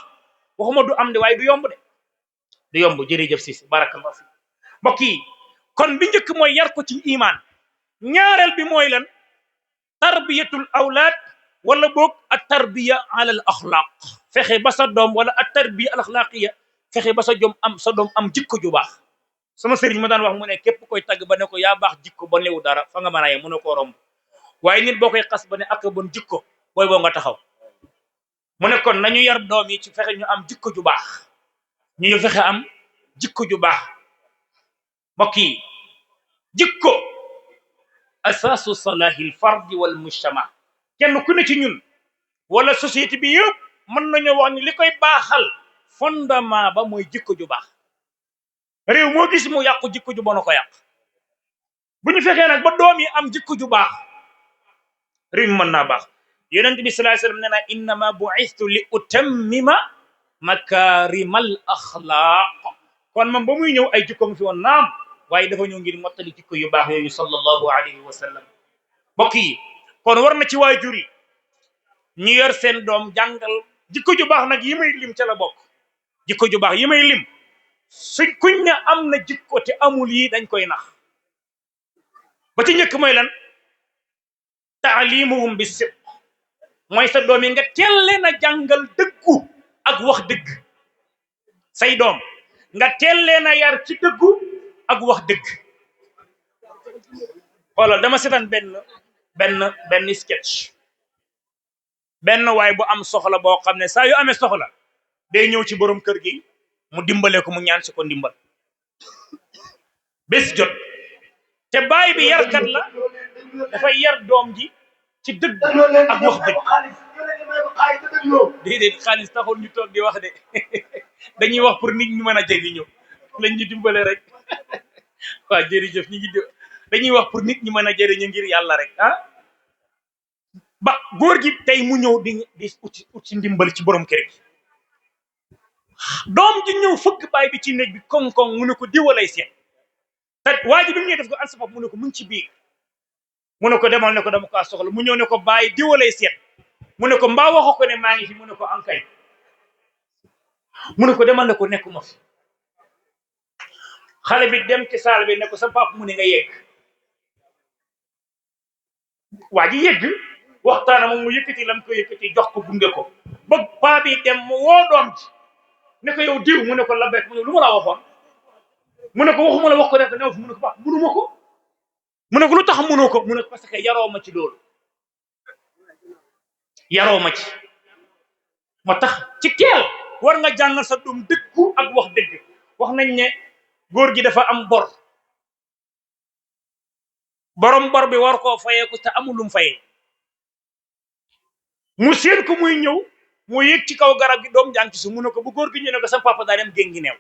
waxuma du am de waaye du yomb de du yomb jërëjëf Cissè barakallahu fi mbokk yi kon bi njëkk mooy yar ko ci iman ñaareel bi mooy lan tarbiyatul awlaad wala boog at tarbiya ala al axlaq fexe ba sa doom wala at tarbiya al axlaqiya fexe ba sa doom am jikko ju baax sama sëriñ ma daan wax mu ne képp koy tagg ba ne ko yaa baax jikko ba newu dara fa nga mën a yem mënoo koo romb waaye nit boo koy xas ba ne ak bon jikko booy boo nga taxaw mu ne kon nañu yar doom yi ci fexe ñu am jikko ju baax ñu fexe am jikko ju baax mbokk yi jikko asaasu salahil fardi wal mujtama kenn ku ne ci ñun wala société bi yëpp mën nañoo wax ni li koy baaxal fondement ba mooy jikko ju baax réew moo gis mu yàqu jikko ju bon a ko yàq bu ñu fexee nag ba doom yi am jikko ju baax réew mi mën naa baax yonent bi sallallahu alayhi wasallam nee na innama bu'istu li utammima makarimal axlaaq kon moom ba muy ñëw ay jikko mu fi woon naam waaye dafa ñëw ngir mottali jikko yu baax yooyu sallallahu alayhi wa sallam mbokk yi kon war na ci waajur yi ñu yor seen doom jàngal jikko ju baax nag yi may lim ca la bokk jikko ju baax yi may lim kuñ ne am na jikko te amul yi dañ koy nax ba ci njëkk mooy lan taalimuhum bi sidq mooy sa doom yi nga teel leen a jàngal dëggu ak wax dëgg say doom nga teel leen a yar ci dëggu ak wax dëgg xoolal dama seetaan benn sketch benn waay bu am soxla boo xam ne saa yu amee soxla day ñëw ci borom kër gi mu dimbale ko mu ñaan si ko ndimbal bés jot te baay bi yarkat la dafay yar doom ji ci dëgg ak wax dëgg déedéet xaalis taxul ñu toog di wax de dañuy wax pour nit ñu mën a jëriñu lañ ñu dimbale rek waaw jërëjëf ñu ngi dañuy wax pour nit ñi mën a jëriñu ngir yàlla rek ah ba góor gi tey mu ñëw di ut ci ndimbal ci borom kër gi doom ji ñëw fëgg baay bi ci néeg bi koŋ-koŋ mu ne ko diwalay seet te waa ji bi mu ñëw def ko ansafaf mu ne ko mu ngi ci biir mu ne ko demal ne ko dama ko soxla mu ñëw ne ko baay diwalay seet mu ne ko mbaa waxo ko ne maa ngi fi mu ne ko ankay mu ne ko demal ne ko nekkuma fi xale bi dem ci saal bi ne ko sa papa mu ne nga yegg waa ji yegg waxtaana moom mu yëkkati lam ko yëkkati jox ko gunge ko ba paa bi dem mu woo doom ji ne ko yow diw mu ne ko labbeek mu ne lu ma la waxoon mu ne ko waxuma la wax ko ne ko new fi mu ne ko baax munuma ko mu ne ko lu tax munoo ko mu ne ko parce que yaroo ma ci loolu yaroo ma ci moo tax ci teel war nga jàngal sa doom dëggu ak wax dëgg wax nañ ne góor gi dafa am bor borom bor bi war koo fayeeku te amul lum fayee mu seen ko muy ñëw mu yëg ci kaw garab gi doom jàng ci su mu ne ko bu góor gi ñu ne ko sa papa daa dem géngi neew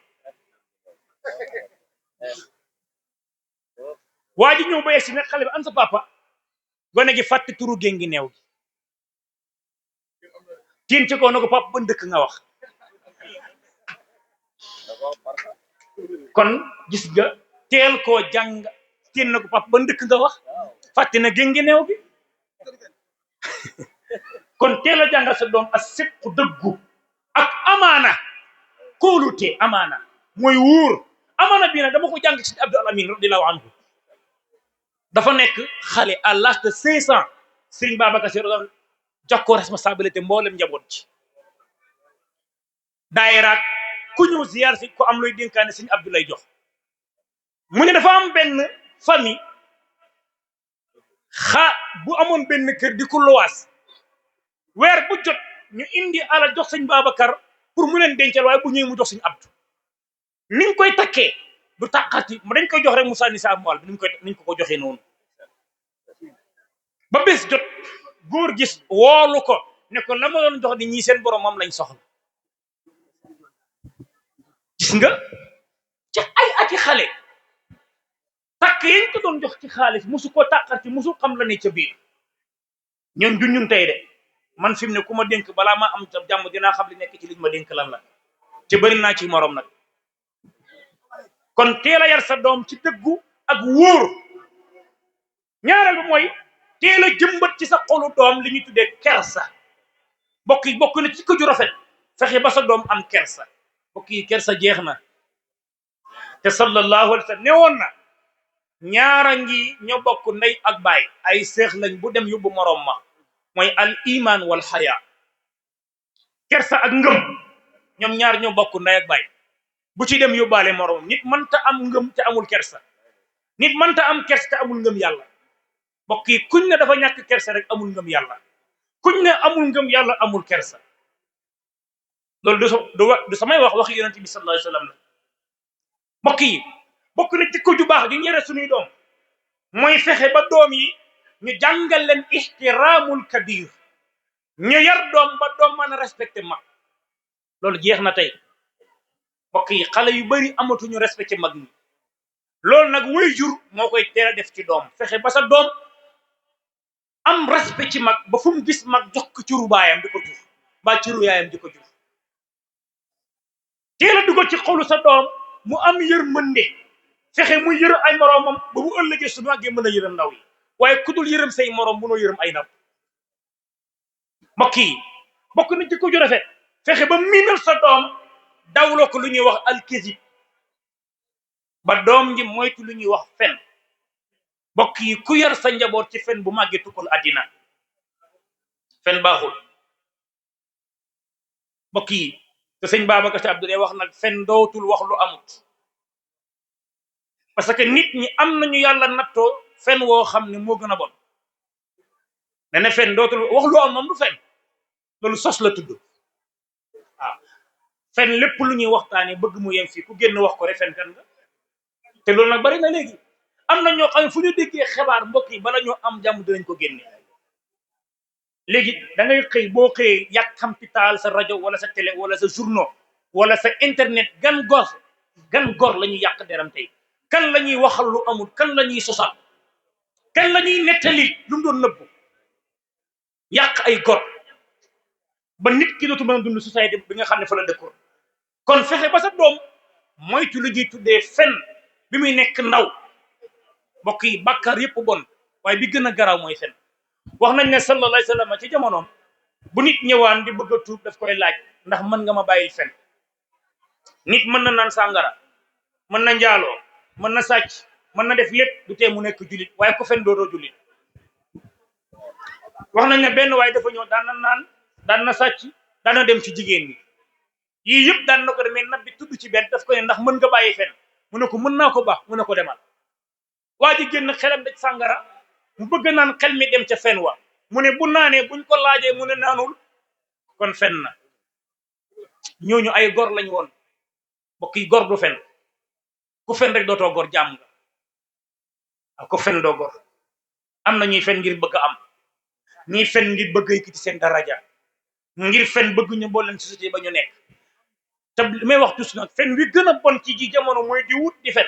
waa ji ñëw ba yegsi ne xale bi an sa papa gone gi fàtte turu géngi neew gi tiin ci kaw na ko papa ba dëkk nga wax kon gis nga teel koo jàng tiin na ko papa ba dëkk nga wax fàtte na géngi neew gi kon teel a jàngal sa doom ak séqu dëggu ak amaana kóolute amaana mooy wóor amaana bii nag dama ko jàng ci Abdou Alamin radiyallahu anhu dafa nekk xale à l'âge de 5 ans Serigne Babacar Sy doon jox ko responsabilité mboolem njaboot ci daayiraat ku ñëw ziyaar si ko am looy dénkaane Serigne Abdou lay jox mu ne dafa am benn famille bu amoon benn kër di ko luwaas weer bu jot ñu indi ala jox sëñ Babacar pour mu leen dencal waaye bu ñëwee mu jox sëñ Abdou ni ñu koy takkee du takkati dañ koy jox rek mu sànni sa moal bi niñ ko joxee noonu ba bés jot góor gis woolu ko ne ko la ma doon jox di ñii seen borom moom lañ soxla gis nga ci ay ati xale takk yañ ko doon jox ci xaalis musu ko takkati musu xam la ne ca biir ñun tey de man fi mu ne ku ma dénk balaa ma am jàmm dinaa xam li nekk ci liñ ma dénk lan la ci bëri naa ci morom nag kon teel a yar sa doom ci dëggu ak wóor ñaareel bi mooy teel a jëmbat ci sa xolu doom li ñuy tuddee kersa bokk na ci ko ju rafet fexe ba sa doom am kersa bokk yi kersa jeex na te sallallahu alayhi wa sallam ne woon na ñaara ngi ñoo bokk ndey ak baay ay seex lañ bu dem yóbbu morom ma mooy al iman wal xaya kersa ak ngëm ñoom ñaar ñoo bokk ndey ak baay bu ci dem yóbbaale moromam nit mënta am ngëm te amul kersa nit mënta am kersa te amul ngëm yàlla mbokk yi kuñ ne dafa ñàkk kersa rek amul ngëm yàlla kuñ ne amul ngëm yàlla amul kersa loolu du samay wax yonent bi sallallahu alayhi wa sallam la mbokk yi bokk na jikko ju baax ju ñëre suñuy doom mooy fexe ba doom yi ñu jàngal leen ihtiramul kabir ñu yar doom ba doom mën a respecté mag loolu jeex na tey mbokk yi xale yu bari amatuñu respecté mag ñi loolu nag waajur moo koy teel a def ci doom fexe ba sa doom am respect ci mag ba fu mu gis mag jox ko ciru baayam di ko jur ba ciru yaayam di ko jur teel a dugal ci xolu sa doom mu am yërmande fexe mu yërëm ay moroomam ba bu ëllëgee su màggee mën a yërëm ndaw yi waaye ku dul yërëm say moroom mënoo yërëm ay ndaw mbokk yi bokk na jikko ju rafet fexe ba miinal sa doom dawloo ko lu ñuy wax alkizib ba doom ji moytu lu ñuy wax fen mbokk yi ku yar sa njaboot ci fen bu màggee tukkul àddina fen baaxul mbokk yi te sëñ Babacar Si Abdou wax nag fen dootul wax lu amut parce que nit ñi am nañu yàlla nattoo fen woo xam ne moo gën a bon dana fen dootul wax lu am moom du fen loolu sos la tudd waaw fen lépp lu ñuy waxtaanee bëgg mu yem fii ku génn wax ko rek fen kan nga te loolu nag bari na léegi am na ñoo xam ne fu ñu déggee xibaar mbokk yi bala ñoo am jàmm dinañ ko génne léegi da ngay xëy boo xëyee yàq capital sa rajo wala sa télé wala sa journaux wala sa internet gan gor la ñuy yàq deram tey kan la ñuy waxal lu amul kan la ñuy sosal kan la ñuy nettali lu mu doon nëbbu yàq ay gor ba nit ki dootu mën a dund société bi nga xam ne fa la dëkkoon kon fexe ba sa doom moytu lu ñuy tuddee fen bi muy nekk ndaw mbokk yi bàkkaar yépp bon waaye bi gën a garaaw mooy fen wax nañ ne sallallahu alayhi wa sallam ci jamonoom bu nit ñëwaan di bëgg a tuub daf koy laaj ndax mën nga ma bàyyil fen nit mën na naan sàngara mën na njaaloo mën na sàcc mën na def lépp du tee mu nekk jullit waaye ku fen dootoo jullit wax nañ ne benn waaye dafa ñëw daan na naan daan na sàcc daan na dem ci jigéen ñi yii yëpp daan na ko demee nab bi tudd ci benn daf ko ne ndax mën nga bàyyi fen mu ne ko mën naa ko baax mu ne ko demal waa ji génn xelam daj sàngara mu bëgg naan xel mi dem ca fen wa mu ne bu naanee buñ ko laajee mu ne naanul kon fen na ñooñu ay gor lañ woon mbokk yi gor du fen ku fen rek dootoo gor jàmm nga ak ku fen doo gor am na ñuy fen ngir bëgg am ñuy fen ngir bëgg yëkkati seen daraja ngir fen bëgg ñu booleen société ba ñu nekk te li may wax tus nag fen wi gën a bon ci ji jamono mooy di wut di fen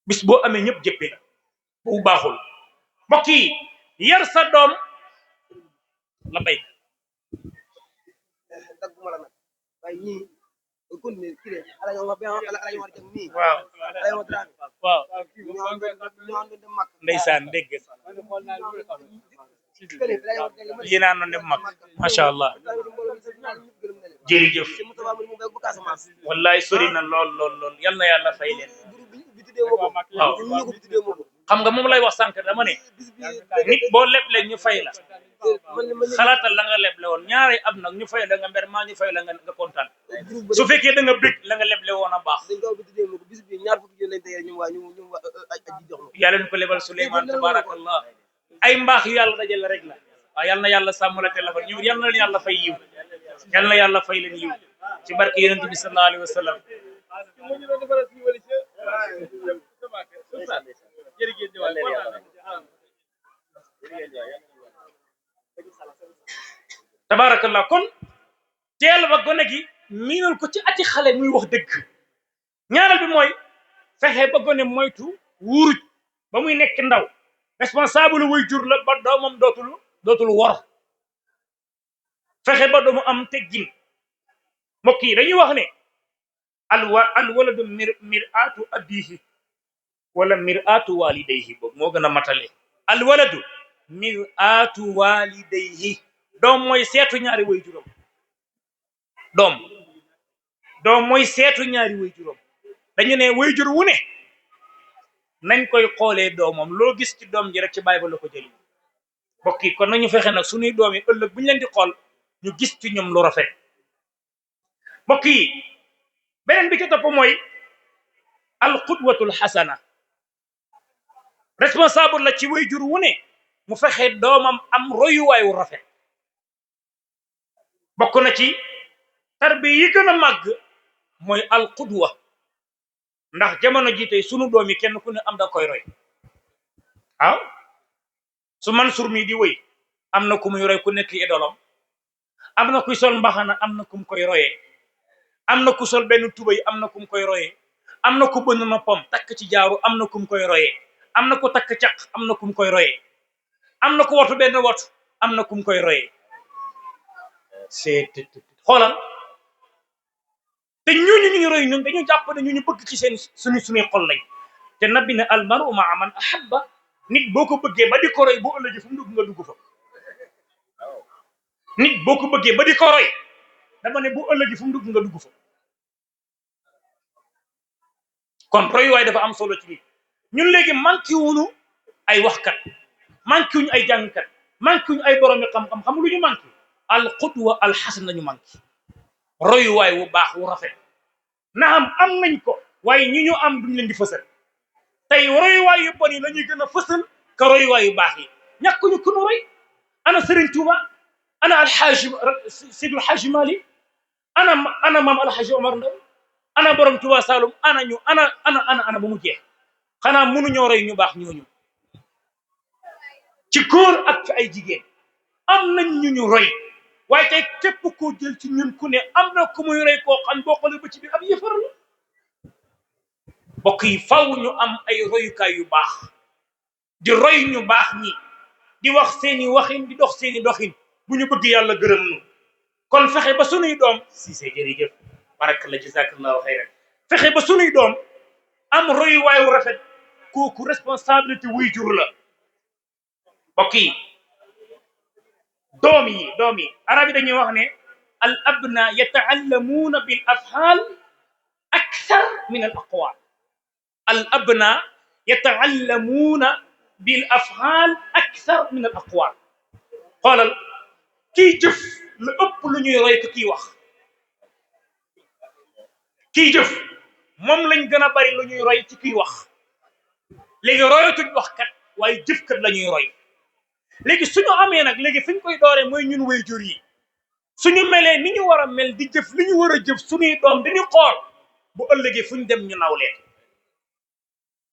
bis boo amee ñëpp jëppee la bu baaxul mbokk yi yar sa doom la bay dagguma la nag waaye ñii continuer kii ala ñu wax ala ñu war jëm nii waaw ala ñu drame waaw ñu dem mak ndeysaan dégg yi naan noon dem mag macha allah jërëjëf wallaay sori na lool yal na yàlla fay leen waaw xam nga moom lay wax sànq dama ne nit boo leb leen ñu fay la xalaatal la nga leble woon ñaari ab nag ñu fay la nga mber maa ñu fay la nga kontaan su fekkee da nga bëgg la nga leble woon a baax yàlla ñu ko lebal Souleymane tabarakallah ay mbaax yu yàlla dajale rek la waaw yal na yàlla sàmm la téléphone ñu yal na leen yàlla fay yiw yal na yàlla fay leen yiw ci barke yonent bi sallallahu alayhi wa sallam tabarakallah kon teel ba gone gi miinal ko ci ati xale muy wax dëgg ñaareel bi mooy fexe ba gone moytu wuruj ba muy nekk ndaw responsable way jur la ba doomam dootul wor fexe ba doomu am teggin mbokk yi dañuy wax ne al waladu mir'atu abihi wala mir'atu walidayhi boobu moo gën a matale al waladu mir'atu walidayhi doom mooy seetu ñaari way juróom doom mooy seetu ñaari way juróom dañu ne way jur wu ne nañ koy xoolee doomam loo gis ci doom ji rek ci baay ba la ko jëli mbokk yi kon nañu fexe nag suñuy doom yi ëllëg bu ñu leen di xool ñu gis ci ñoom lu rafet mbokk yi beneen bi ci topp mooy al qudwatul xasana responsable la ci way jur wu ne mu fexe doomam am royuwaay wu rafet bokk na ci tarbi yi gën a màgg mooy al qudwa ndax jamono ji tey sunu doom yi kenn ku ne am da koy roy waaw su Mansour mi di wëy am na ku muy roy ku nekk idolam am na kuy sol mbaxana am na kum koy royee am na ku sol benn tubay am na kum koy royee am na ku bënn noppam takk ci jaaru am na kum koy royee am na ku takk caq am na kum koy royee am na ku watu benn watu am na kum koy royee c'est xoolal te ñooñu ñu ngi roy ñun dañu jàpp ne ñu bëgg ci seen suñuy xol lañ te nabi ne al mar'u ma'a man ahabba nit boo ko bëggee ba di ko roy bu ëllëgee fu mu dugg nga dugg fa nit boo ko bëggee ba di ko roy dama ne bu ëllëgee fu mu dugg nga dugg fa kon roy waay dafa am solo ci nit ñun léegi manqué wuñu ay waxkat manqué wuñu ay jàngkat manqué wuñu ay borom xam-xam xam lu ñu manqué al qudwa al hasana ñu manqué royuwaay wu baax wu rafet na am nañ ko waaye ñi ñu am duñ leen di fësal tey royuwaay yu bon yi la ñuy gën a fësal ka royuwaay yu baax yi ñàkkuñu ku nu roy ana Serigne Touba ana alxaaji Seydou Alxaaji Mali ana maam alxaaji Omar Ndao ana borom Touba Saloum ana ba mu jeex xanaa mënuñoo roy ñu baax ñooñu ci góor ak ci ay jigéen am nañ ñu roy waaye tey képp koo jël ci ñun ku ne am na ku muy roy koo xam boo xoolee ba ci biir ab yëfar la mbokk yi faw ñu am ay royukaay yu baax di roy ñu baax ñi di wax seeni waxin di dox seeni doxin bu ñu bëgg yàlla gërëm nu kon fexe ba sunuy doom Cissè jërëjëf barakallah jazakallahu xayran fexe ba sunuy doom am royuwaay wu rafet kooku responsabilité wuy jur la mbokk yi doom yi arab yi dañuy wax ne al abna yata'allamuuna bil af'al akthar min al aqwal al abna yata'allamuuna bil af'al akthar min al aqwal xoolal kii jëf lu ëpp lu ñuy roy ko kii wax kii jëf moom lañ gën a bari lu ñuy roy ci kii wax léegi royatuñ wax kat waaye jëf kat la ñuy roy léegi suñu amee nag léegi fi ñu koy dooree mooy ñun waajur yi suñu melee ni ñu war a mel di jëf li ñu war a jëf suñuy doom dañuy xool bu ëllëgee fu ñu dem ñu naw leen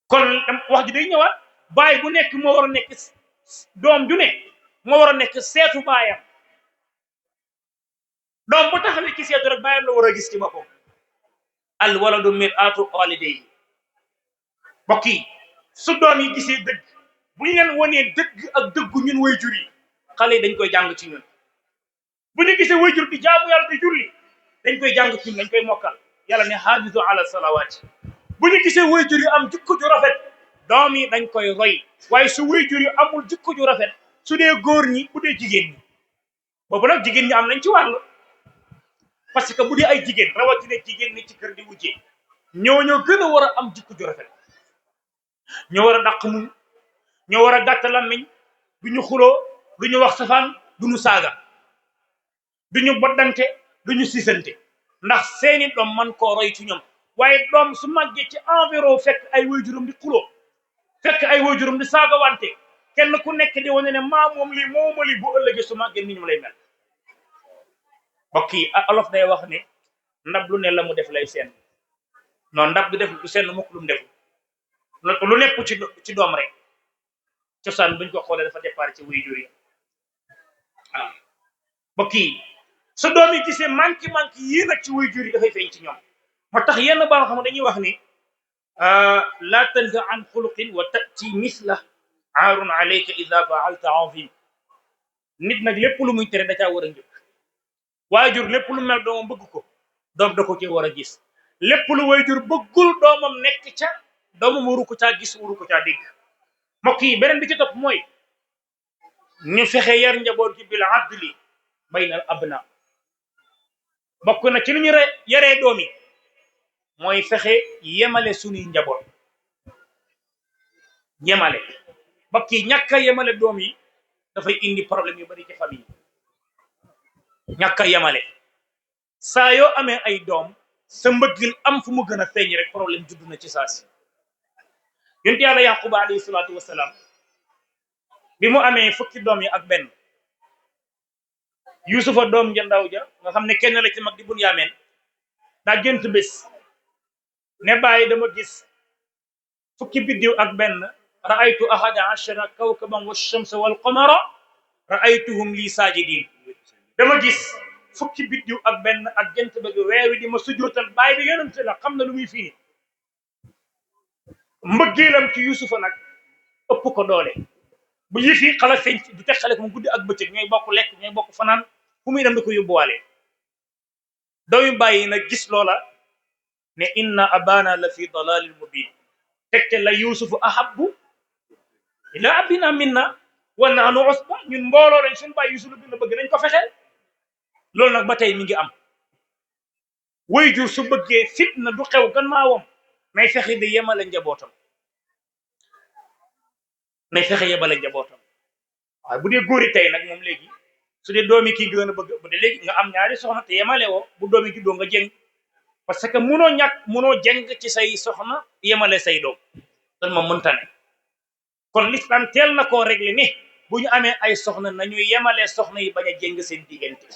kon wax ji day ñëwaat baay bu nekk moo war a nekk doom ju ne moo war a nekk seetu baayam doom bu taxawee ci seetu rek baayam la war a gis ci boppam al waladu mir'atu walidayhi mbokk yi su doom yi gisee dëgg bu ñu leen wanee dëgg ak dëggu ñun waajur yi xale yi dañ koy jàng ci ñun bu ñu gisee waajur di jaamu yàlla di julli dañ koy jàng ci ñun dañ koy mokkal yàlla ne hafizu ala salawaati bu ñu gisee waajur yi am jikko ju rafet doom yi dañ koy roy waaye su waajur yi amul jikko ju rafet su dee góor ñi bu dee jigéen ñi boobu nag jigéen ñi am nañ ci wàll parce que bu dee ay jigéen rawatina jigéen ñi ci kër di wujjee ñoo gën a war a am jikko ju rafet ñoo war a dàq muñ ñoo war a gàtt làmmiñ du ñu xuloo duñu wax safaan duñu saaga duñu boddante duñu sisante ndax seeni doom man koo roy ci ñoom waaye doom su màggee ci environ fekk ay waajuram di xuloo fekk ay waajuram di saaga wante kenn ku nekk di wane ne maa moom lii mooma lii bu ëllëgee su màggee ni ñu lay mel mbokk yi olof day wax ne ndab lu ne la mu def lay seen non ndab du def du seen mukk lu mu def lu nepp ci doom rek cosaan buñ ko xoolee dafa départ ci waajur yi waaw mbokk yi sa doom yi gisee manki yii nag ci waajur yi dafay feeñ ci ñoom moo tax yenn ba xam dañuy wax ni la tanha an xuluqin wa tati misla aarun alayka ida faalta azim nit nag lépp lu muy tere da caa war a njëkk waajur lépp lu mel doomam bëgg ko doom da ko ci war a gis lépp lu waajur bëggul doomam nekk ca doomam waru ko caa gis waru ko caa dégg mbokk yi beneen bi ci topp mooy ñu fexe yar njaboot gi bil adli bayna al abna bokk na ci lu ñu yaree doom yi mooy fexe yemale suñuy njaboot yemale mbokk yi ñàkk a yemale doom yi dafay indi problème yu bari ci famille ñàkk a yemale saa yoo amee ay doom sa mbëggil am fu mu gën a feeñ rek problème judd na ci saa si yonent yàlla yaquba alayhi salaatu wasalaam bi mu amee fukki doom yi ak benn yusufa doom ja ndaw ja nga xam ne kenn la ci mag di bun yaameen daa gént bés ne bàyyi dama gis fukki biddiw ak benn ra'aytu ahada ashara kawkaban wa shamsa wal qamara ra'aytuhum li sajidin dama gis fukki biddiw ak benn ak jant ba weer wi di ma sujootal bàyyi bi yonent la xam na lu muy fii mbëggeelam ci yusufa nag ëpp ko doole bu yëfi xala feeñ du teqale ko mu guddi ak bëccëg ñooy bokk lekk ñooy bokk fanaan fu muy dem da ko yóbbuwaale doomi bàyyi nag gis loola ne inna abana la fi dalalin mubin tegte la yusufu ahabbu ila abina minna wa nahnu usba ñun mbooloo lañ suñu bàyyi yusuf dina bëgg nañ ko fexeel loolu nag ba tey mi ngi am waajur su bëggee fitna du xew gannaawam nay fexe di yemale njabootam waaye bu dee góori tey nag moom léegi su dee doomi kii gën a bëgg bu dee léegi nga am ñaari soxna te yemale woo bu doomi juddoo nga jëng parce que munoo jëng ci say soxna yemale say doom dan moom mënta ne kon l'islam teel na koo réglé ni bu ñu amee ay soxna nañu yemale soxna yi bañ a jëng seen diggante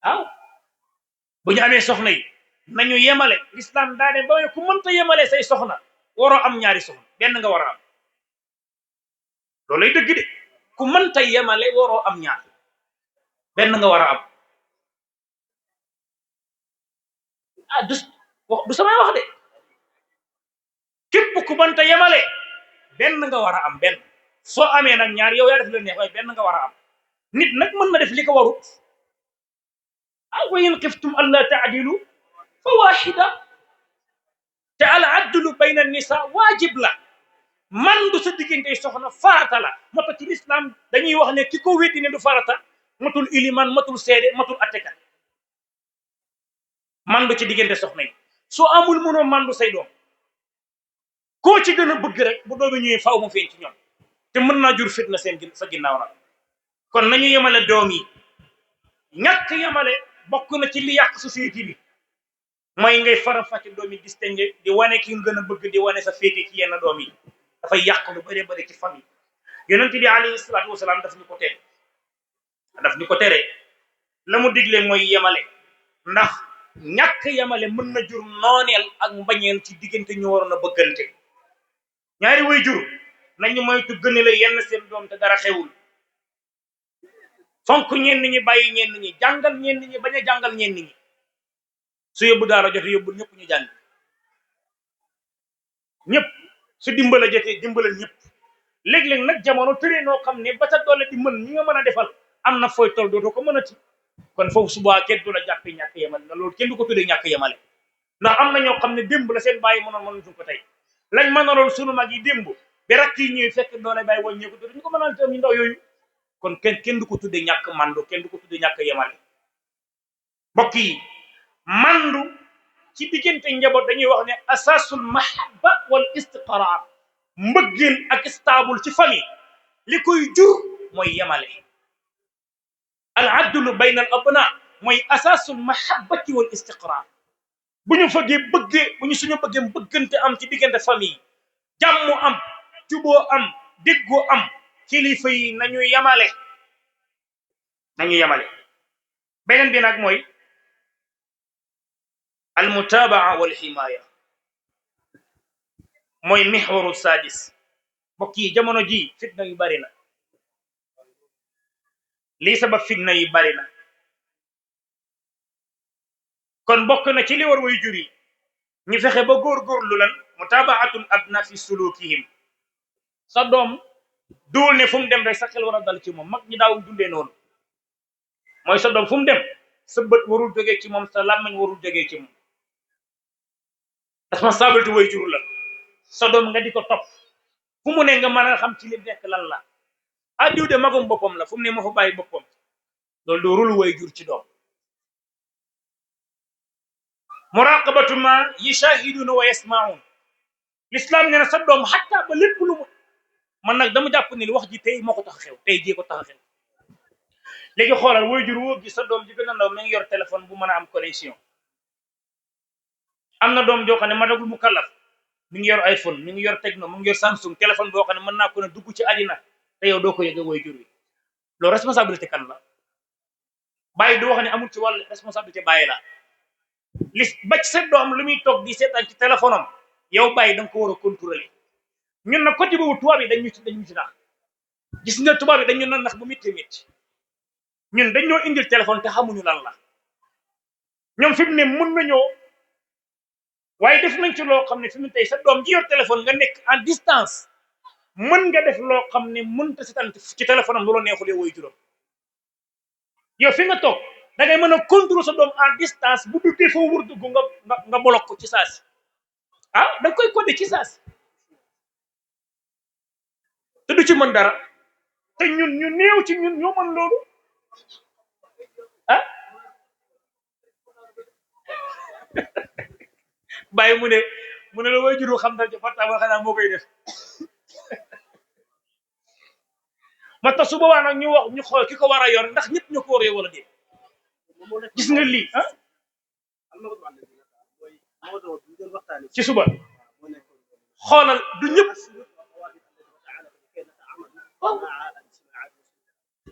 waaw bu ñu amee soxna yi nañu yemale l'islam daa ne ba ku mënta yemale say soxna waroo am ñaari soxna benn nga war a am loolu lay dëgg de ku mënta yemale waroo am ñaar benn nga war a am du samay wax de képp ku mënta yemale benn nga war a am benn soo amee nag ñaar yow yaa def la neex waaye benn nga war a am nit nag mën na def li ko warut wa in xiftum alla taadilu fa waxida te al adlu bayna nisa waajib la man du sa diggante soxna farata la moo tax ci lislaam dañuy wax ne ki ko weddi ne du farata matul iliman matul seede matul attekat man du ci diggante soxna yi soo amul mënoo man du say doom koo ci gën a bëgg rek bu doomi ñëwee faaw mu feeñ ci ñoom te mën naa jur fitna seen sa ginnaaw nag kon nañu yemale doom yi ñàkk yemale bokk na ci li yàq société bi mooy ngay faram fàcce doom yi distingué di wane ki nga gën a bëgg di wane sa féete ci yenn doom yi dafay yàq lu bëree bëri ci famille yonent bi alayhi salaatu wasalaam daf ñu ko tere la mu digle mooy yemale ndax ñàkk yemale mën na jur nooneel ak mbañeel ci diggante ñu waroon a bëggante ñaari way jur nañu moytu gëne la yenn seen doom te dara xewul fonk ñenn ñi bàyyi ñenn ñi jàngal ñenn ñi bañ a jàngal ñenn ñi su yóbbu daara jotee yóbbul ñëpp ñu jàng ñëpp su dimbala jotee dimbalal ñëpp léeg-léeg nag jamono tëree noo xam ne ba sa doole di mën ñi nga mën a defal am na fooy tol dootoo ko mën a ci kon foofu subaa kenn du la jàppee ñàkk yemale na loolu kenn du ko tuddee ñàkk yemale ndax am na ñoo xam ne démb la seen bàyyi mënoon suñ ko tey lañ mënaloon sunu mag yi démb ba rakk yi ñuy fekk doole bàyyi wàññeeku ñu ko mënal tam ñu ndaw yooyu kon kenn du ko tuddee ñàkk mandu kenn du ko tuddee ñàkk yemale mbokk yi mandu ci diggante njaboot dañuy wax ne asasul mahabba wal istiqrar mbëggeel ak stable ci famille li koy jur mooy yemale al adlu bayna al abna mooy asaasul mahabbati wal istiqrar bu ñu suñu bëggee bëggante am ci diggante famille jàmm am juboo am déggoo am kilifa yi nañu yemale beneen bi nag mooy al mutabaa wal himaya mooy mihwaru sadis mbokk yi jamono ji fitna yu bari na lii sabab fitna yi bari na kon bokk na ci li war way jur yi ñu fexe ba góorgóorlu lan mutabaatul abna fi sulukihim sa doom duul ne fu mu dem rek sa xel war a dal ci moom mag ñi daaw dundee noonu mooy sa doom fu mu dem sa bët warul jógee ci moom sa làmmiñ warul jógee ci moom responsabilité way jur la sa doom nga di ko topp fu mu ne nga mën a xam ci li nekk lan la diw de magum boppam la fu mu ne ma fa bàyyi boppam loolu du rul way jur ci doom muraqabatu ma yashahiduna wa yasmaun l'islam nee na sa doom xatta ba lépp lu mu man nag dama jàpp ni wax ji tey moo ko tax a xew tey jii ko tax a xew léegi xoolal way jur woo gi sa doom ji gën a ndaw mi ngi yor téléphone bu mën a am connexion am na doom joo xam ne matagul mu kallaf mi ngi yor iPhone mi ngi yor Tecno mu ngi yor Samsung téléphone boo xam ne mën naa ko ne dugg ci àddina te yow doo ko yëg way jur wi loolu responsabilité kan la bàyyi du wax ne amul ci wàllu responsabilité bàyyi la li ba ci sa doom lu muy toog di seetaan ci téléphone am yow bàyyi da nga ko war a contrôler ñun nag côté boobu tubaab yi dañu ci nax gis nga tubaab yi dañu nan nax bu métti ñun dañoo indil téléphone te xamuñu lan la ñoom fi mu ne mën nañoo waaye def nañ ci loo xam ne fi mu tey sa doom ji yor téléphone nga nekk en distance mën nga def loo xam ne mënta seetaan ci téléphone am lu la neexulee woy juróom yow fi nga toog da ngay mën a contrôler sa doom en distance bu duggee foo wër dugg nga bloqué ko ci saasi da nga koy codé ci saasi te du ci mën dara te ñun ñu néew ci ñun ñoo mën loolu bàyyi mu ne la way juru xam na ci portable xanaa moo koy def ma tax su boobaa nag ñu xool ki ko war a yor ndax ñëpp ñu ko war a yor wala déet gis nga lii ci suba xoolal du ñëpp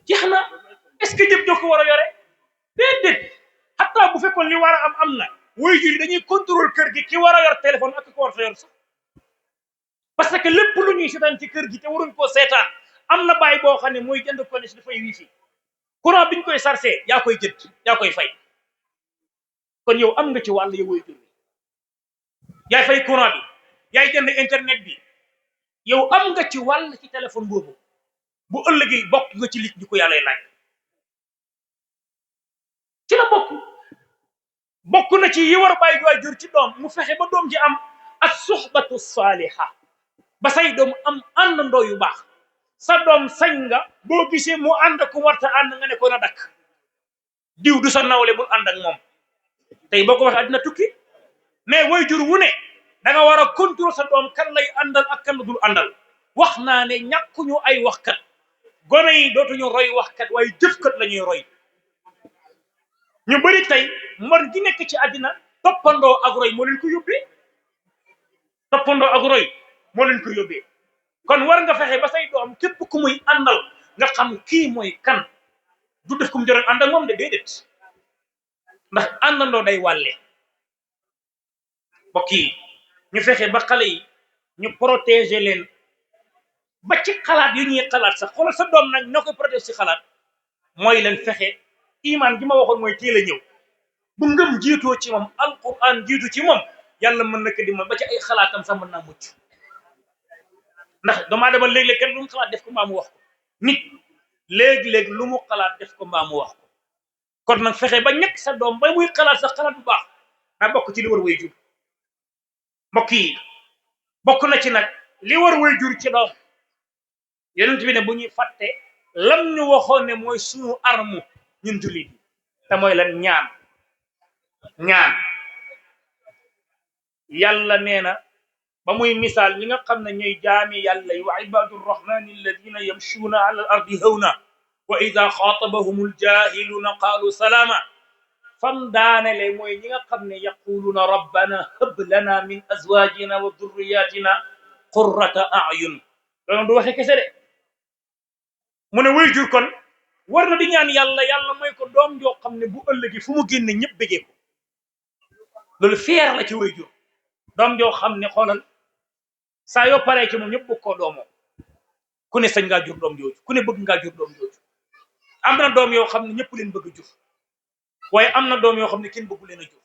jeex na est-ce que ñëpp ñoo ko war a yore déedéet xataa bu fekkoon li war a am na way jur dañuy contrôle kër gi ki war a yor téléphone ak ki ko war a yor sax parce que lépp lu ñuy seetaan ci kër gi te waruñ koo seetaan am na bàyyi boo xam ne mooy jënd connexion dafay wifi courant bi ñu koy chargé yaa koy jënd yaa koy fay kon yow am nga ci wàll yow way jur yaay fay courant bi yaay jënd internet bi yow am nga ci wàll ci téléphone boobu bu ëllëgee bokk nga ci lit ñi ko yàlla laaj ci la bokk na ci yi war a bàyyi waay jur ci doom mu fexe ba doom ji am as-suhbatu saaliha ba say doom am àndandoo yu baax sa doom sañ nga boo gisee mu ànd ak ku warta ànd nga ne ko na dakk diw du sa nawle bul ànd ak moom tey boo ko waxee àddina tukki mais way jur wu ne da nga war a contrôler sa doom kan lay àndal ak kan dul àndal wax naa ne ñàkkuñu ay waxkat gone yi dootuñu roy waxkat waaye jëfkat la ñuy roy ñu bëri tey mbon gi nekk ci àddina toppandoo ak roy moo leen ko yóbbee kon war nga fexe ba say doom képp ku muy àndal nga xam kii mooy kan du def ku mu joroon ànd ak moom de déedéet ndax àndandoo day wàlle mbokk yi ñu fexe ba xale yi ñu protéger leen ba ci xalaat yu ñuy xalaat sax xoolal sa doom nag ñoo koy protéger ci xalaat mooy leen fexe iman gi ma waxoon mooy teel a ñëw bu ngëm jiitoo ci moom alquran jiitu ci moom yàlla mën na ko dimbal ba ci ay xalaatam sax mën naa mucc ndax damaa dama léeg-léeg kenn lu mu xalaat def ko mbaa mu wax ko nit léeg-léeg lu mu xalaat def ko mbaa mu wax ko kon nag fexe ba ñekk sa doom ba muy xalaat sax xalaat bu baax daa bokk ci li war way jur mbokk yi bokk na ci nag li war way jur ci doom yonent bi ne bu ñuy fàtte lam ñu waxoon ne mooy suñu arme ñun jullit yi te mooy lan ñaan yàlla nee na ba muy misaal ñi nga xam ne ñooy jaami yàlla yi wa ibadu rrahmani alladina yamshuuna ala al ardi hawna wa ida xaatabahum aljahiluuna qaalu salaama fam daanele mooy ñi nga xam ne yaquluuna rabbana hab lana min azwajina wa durriyatina qurrata ayun loolu du waxe kese de mu ne way jur kon war na di ñaan yàlla yàlla mooy ko doom joo xam ne bu ëllëgi fu mu génne ñëpp bëggee ko loolu fier la ci way jur doom joo xam ne xoolal saa yoo paree ci moom ñëpp bëgg koo doomoo ku ne sañ ngaa jur doom jooju ku ne bëgg ngaa jur doom jooju am na doom yoo xam ne ñëpp leen bëgg a jur waaye am na doom yoo xam ne kenn bëggu leen a jur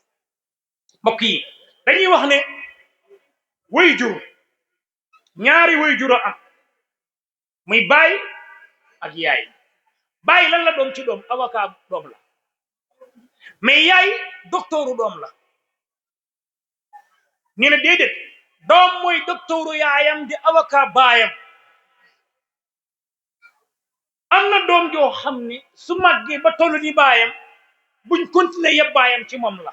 mbokk yi dañuy wax ne way jur ñaari way jur a am muy baay ak yaay baay lan la doom ci doom avocat doom la mais yaay docteuru doom la ñu ne déedéet doom mooy docteuru yaayam di avocat baayam am na doom joo xam ne su màggee ba tollu ni baayam buñ continuer yëpp baayam ci moom la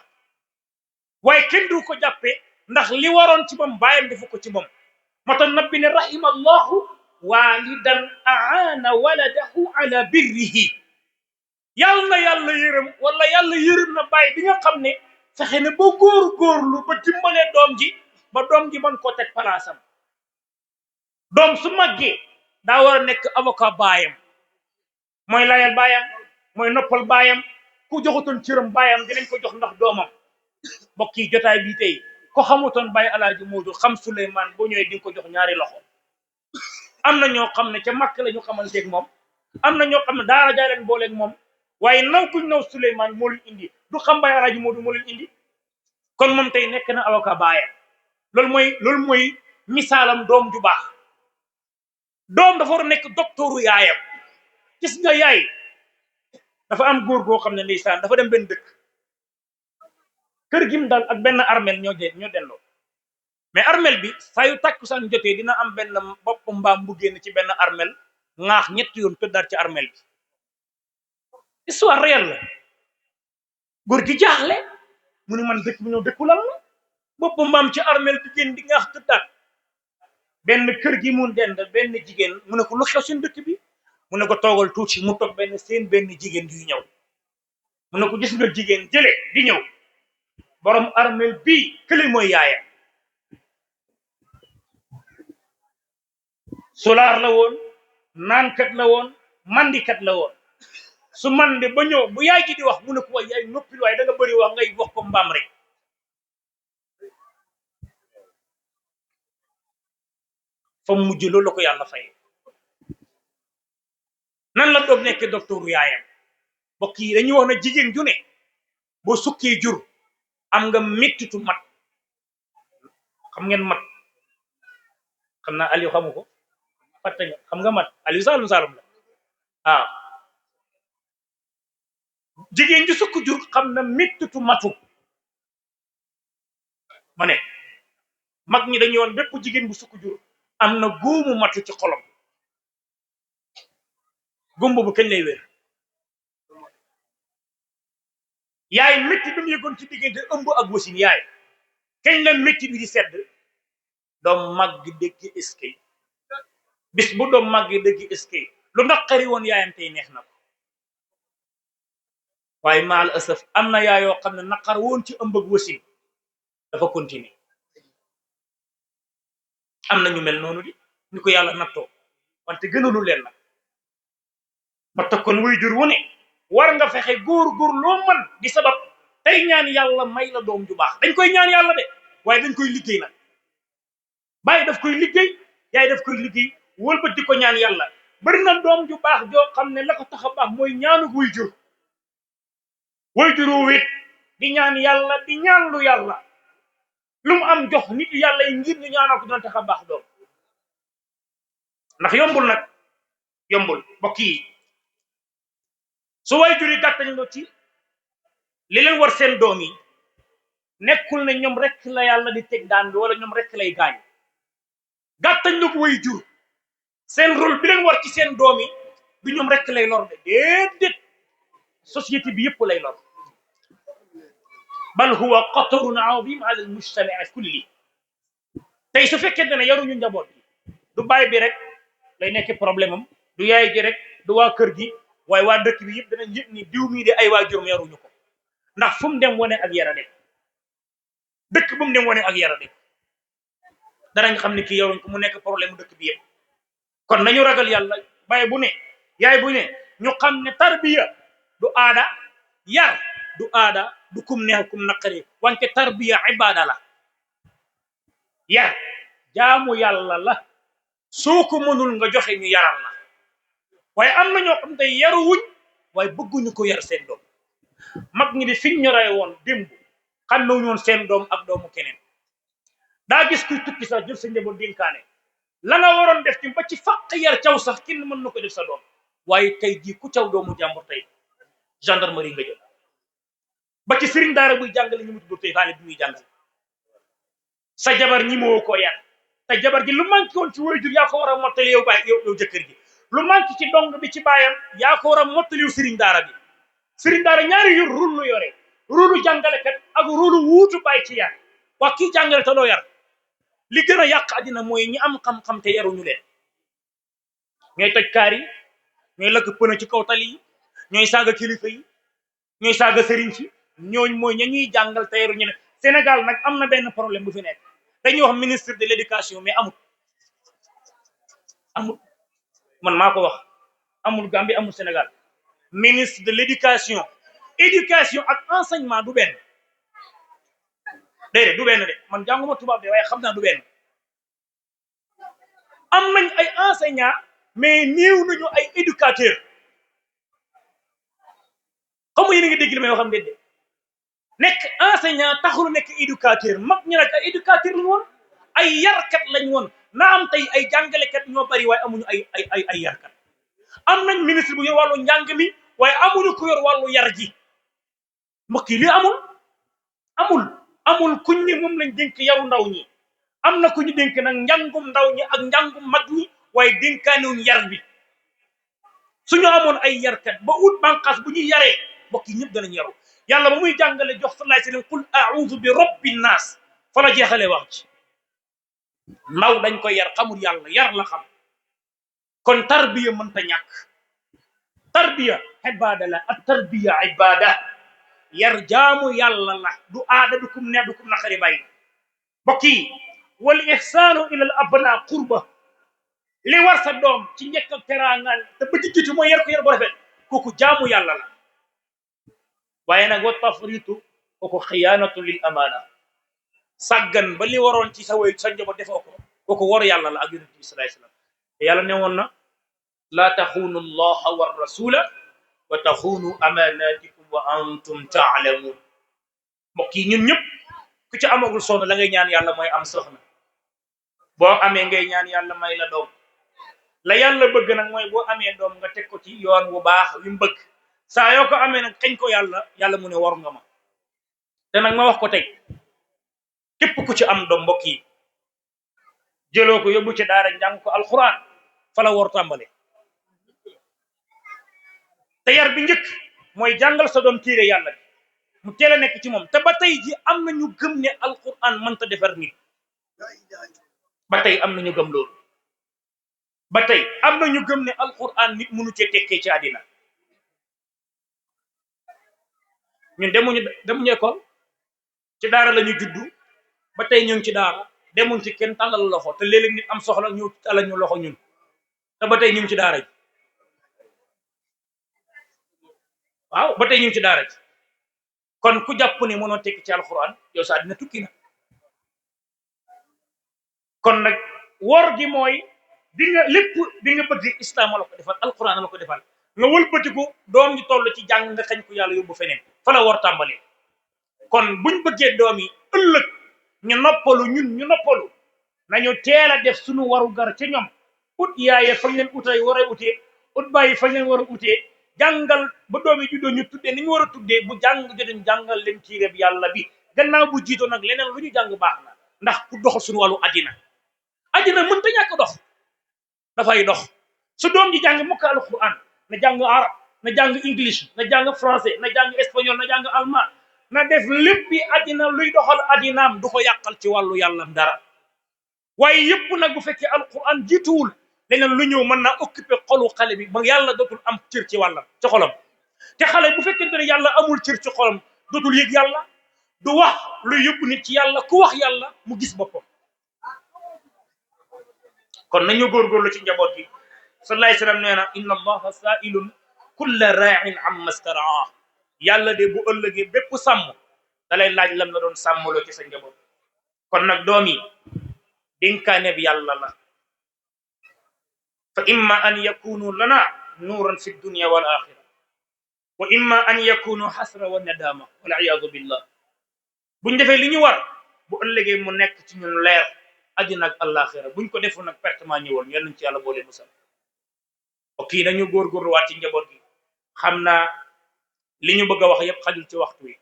waaye kenn du ko jàppee ndax li waroon ci moom baayam defu ko ci moom moo tax nabbi ne rahima allahu walidan aana waladahu ala birrihi yàlla na yàlla yërëm wala yàlla yërëm na baay bi nga xam ne fexe ne ba góor-góorlu ba dimbalee doom ji ba doom ji mën koo teg palaasam doom su màggee daa war a nekk avocat baayam mooy layal baayam mooy noppal baayam ku joxutoon cëram baayam dinañ ko jox ndax doomam mbokk yi jotaay bii tey ko xamutoon Baye Elhadji Modou xam Souleymane boo ñëwee di nga ko jox ñaari loxo am na ñoo xam ne ca Makka la ñu xamanteeg moom am na ñoo xam ne daara jaay leen booleeg moom waaye naw kuñ naw Souleymane moo leen indi du xam Baye Elhadji Modou moo leen indi kon moom tey nekk na avocat baayam loolu mooy misaalam doom ju baax doom dafa war a nekk docteuru yaayam gis nga yaay dafa am góor goo xam ne ndeysaan dafa dem benn dëkk kër gi mu dal ak benn armel ñoo delloo mais armel bi saa yu takkusaan jotee dina am benn bopp mbaam bu génn ci benn armel ŋaax ñetti yoon tëddaat ci armel bi histoire réelle la góor gi jaaxle mu ne man dëkk bi ñëw dëkku lan la bopp mbaam ci armel bi génn di ŋaax tëddaat benn kër gi mu dend benn jigéen mu ne ko lu xew seen dëkk bi mu ne ko toogal tuuti mu toog benn jigéen yuy ñëw mu ne ko gis nga jigéen jële di ñëw borom armel bii kële mooy yaaya solaar la woon naankat la woon mandikat la woon su mande ba ñëw bu yaay ji di wax mu ne ko waay yaay noppil waaye da nga bëri wax ngay wax ko mbaam rek fa mujj loolu la ko yàlla fay nan la doom nekk docteuru yaayam mbokk yi dañuy wax ne jigéen ju ne boo sukkee jur am nga mettitu mat xam ngeen mat xam naa Aliou xamu ko fàtte nga xam nga mat Aliou Saalum la waaw jigéen ju sukk jur xam na mettitu matu ma ne mag ñi dañuy woon bépp jigéen bu sukk jur am na góomu matu ci xolam góom boobu kañ lay wér yaay métti bi mu yëgoon ci diggante ëmb ak wasin yaay kañ la métti bi di sedd doom màgg dégg eskay bis bu doom màgg dégg eskay lu naqari woon yaayam tey neex na ko waaye maal asaf am na yaayoo xam ne naqar woon ci ëmb ak wasin dafa continuer am na ñu mel noonu di ñu ko yàlla nattoo wante gënalu leen nag ba tokkoon wuy jur wu ne war nga fexe góor loo mën di sabab tey ñaan yàlla may la doom ju baax dañ koy ñaan yàlla de waaye dañ koy liggéey nag bàyyi daf koy liggéey yaay daf koy liggéey wëlbat di ko ñaan yàlla bari na doom ju baax joo xam ne la ko tax a baax mooy ñaanu wuy jur wét di ñaan yàlla di ñaan lu yàlla lu mu am jox nit yàlla yi ngir ñu ñaanal ko dina tax a baax doom ndax yombul nag yombul mbokk yi su way juri gàttañ lo ci li leen war seen doom yi nekkul ne ñoom rek la yàlla di teg daan bi wala ñoom rek lay gaañ gàttañ lo ko way jur seen rôle bi leen war ci seen doom yi du ñoom rek lay lor de déedéet société bi yëpp lay lor bal huwa qatarun azim ala al mujtama kulli tey su fekkente ne yaruñu njaboot bi du baay bi rek lay nekk problème am du yaay ji rek du waa kër gi waaye waa dëkk bi yëpp danañ yëg ni diw mii de ay waajuram yaruñu ko ndax fu mu dem wane ak yara de dëkk bu mu dem wane ak yara de danañ xam ne kii yaruñ ko mu nekk problème mu dëkk bi yëpp kon nañu ragal yàlla baay bu ne yaay bu ne ñu xam ne tarbiya du aada yar du aada du kum neex kum naqari wante tarbiya ibada la yar jaamu yàlla la soo ko mënul nga joxe ñu yaral la waaye am na ñoo xam tey yaruwuñ waaye bëgguñu ko yar seen doom mag ñi di fiñ ñu rey woon démb xam nañu woon seen doom ak doomu keneen daa gis kuy tukki sax jël sa njaboot dénkaane la nga waroon def ci ba ci fàq yar caw sax kenn mën na ko def sa doom waaye tey jii ku caw doomu jàmbur tey gendarmerie nga jël ba ci sëriñ daara buy jàngale ñu mu tudd tey xaale bi muy jàngale sa jabar ñi moo ko yar te jabar ji lu manqué woon ci waajur yaa ko war a mottali yow baay yow jëkkër ji lu manqué ci dong bi ci baayam yaa ko war a mottali yow sëriñ daara bi sëriñ daara ñaari yor rul lu yore rulu jàngalekat ak rulu wuutu baay ci yar wax kii jàngale te doo yar li gën a yàq àddina mooy ñi am xam-xam te yaruñu leen ñooy toj kaar yi ñooy lakk pëna ci kaw tali yi ñooy saaga kilifa yi ñooy saaga sëriñ si ñooñ mooy ña ñuy jàngal te yaruñu leen Sénégal nag am na benn problème bu fi nekk dañuy wax ministre de l'éducation mais amul man maa ko wax amul Gambie amul Sénégal ministre de l'éducation éducation ak enseignement du benn déedéet du benn de man jànguma tubaab de waaye xam naa du benn am nañ ay enseignant mais néew nañu ay éducateur comme yéen a ngi dégg li may waxam de nekk enseignant taxul nekk éducateur mag ñi nag ay éducateur lañ woon ay yarkat lañ woon na am tey ay jàngalekat ñoo bari waaye amuñu ay yarkat am nañ ministre bu yor wàllu njàng mi waaye amuñu ko yor wàllu yar ji mbokk yi lii amul kuñ ne moom lañ dénk yaru ndaw ñi am na ku ñu dénk nag njàngum ndaw ñi ak njàngum mag ñi waaye dénkaanewuñ yar bi suñu amoon ay yarkat ba ut bànqaas bu ñuy yaree mbokk yi ñëpp danañ yaru yàlla ba muy jàngale jox sallallahu alayhi wasallam qul a'udhu bi rabbin nas fa la jeexalee wax ci ndaw dañ koy yar xamul yàlla yar la xam kon tarbiya mënta ñàkk tarbiya ibada la ak tarbiya ibada yar jaamu yàlla la du aada du kum ne du kum naqari bàyyi mbokk yi wal ihsanu ila al abna qurba li war sa doom ci njëkk ak teraangal te ba ci jiitu mooy yar ko yar bu rafet kooku jaamu yàlla la waaye nag wa tafritu kooku xiyaanatu lil amaana sàggan ba li waroon ci sa njaboot defoo ko kooku war yàlla la ak yonent bi sallallahu alayhi wasallam te yàlla ne woon na laa taxuunu allaha wa rasula wa taxuunu amanatikum wa antum taalamuun mbokk yi ñun ñëpp ku ci amagul soxna la ngay ñaan yàlla mooy am soxna boo amee ngay ñaan yàlla may la doom la yàlla bëgg nag mooy boo amee doom nga teg ko ci yoon bu baax wi mu bëgg saa yoo ko amee nag xañ ko yàlla mu ne war nga ma te nag ma wax ko tey képp ku ci am doom mbokk yi jëloo ko yóbbu ci daara njàng ko alxuraan fa la war tàmbale te yar bi njëkk mooy jàngal sa doom téere yàlla bi mu teel a nekk ci moom te ba tey ji am na ñu gëm ne alxuraan mënta defar nit ba tey am na ñu gëm loolu ba tey am na ñu gëm ne alxuraan nit mënu cee tekkee ci àddina ñun demuñu école ci daara la ñu juddu ba tey ñu ngi ci daara demuñ ci kenn tàllal loxo te léeg-léeg nit am soxla ñu tàllal ñu loxo ñun te ba tey ñu ngi ci daara ji waaw ba tey ñu ngi ci daara ji kon ku jàpp ne mënoo tekki ci alxuraan yow sa àddina tukki na kon nag wor gi mooy di nga lépp di nga bëgg islam la ko defal alxuraan la ko defal nga wëlbatiku doom ji toll ci jàng nga xañ ko yàlla yóbbu feneen fa la war tàmbalee kon buñ bëggee doom yi ëllëg ñu noppalu nañu teel a def suñu waru gar ca ñoom ut yaaye fañ leen utay war a utee ut bàyyi fañ leen war a utee jàngal ba doom yi juddoo ñu tuddee ni ñu war a tuddee bu jàng joten jàngal leen téere bi yàlla bi gannaaw bu jiitoo nag leneen lu ñu jàng baax na ndax ku doxal suñu wàllu addina mënta ñàkk dox dafay dox su doom ji jàng mukk alquran na jàng arab na jàng english na jàng français na jàng espagnol na jàng allemand na def lépp bi addina luy doxal addinaam du ko yàqal ci wàllu yàllam dara waaye yëpp nag bu fekkee alquran jiituwul leneen lu ñëw mën naa occuper xolu xale bi ba yàlla dootul am cër ci wàllam ci xolam te xale bu fekkente ne yàlla amul cër ci xolam dootul yëg yàlla du wax luy yóbbu nit ci yàlla ku wax yàlla mu gis boppam kon nañu góorgóorlu ci njaboot gi sallallahu alayhi wasallam nee na inna allaha sa'ilun kulla ra'in amma staraa yàlla de bu ëllëgee bépp sàmm dalay laaj lam la doon sàmmaloo ci sa njaboot kon nag doom yi dénkaane bi yàlla la fa imma an yakunu lana nuuran fi dunya wal axira wa imma an yakunu xasra wa nadama wal iyadu billah buñ defee li ñu war bu ëllëgee mu nekk ci ñun leer àddina ak àllaaxira buñ ko defu nag pertement ñëwoon yal nañ ci yàlla boole musal ok nañu góorgóorluwaat ci njaboot gi xam naa li ñu bëgg a wax yépp xajul ci waxtu wi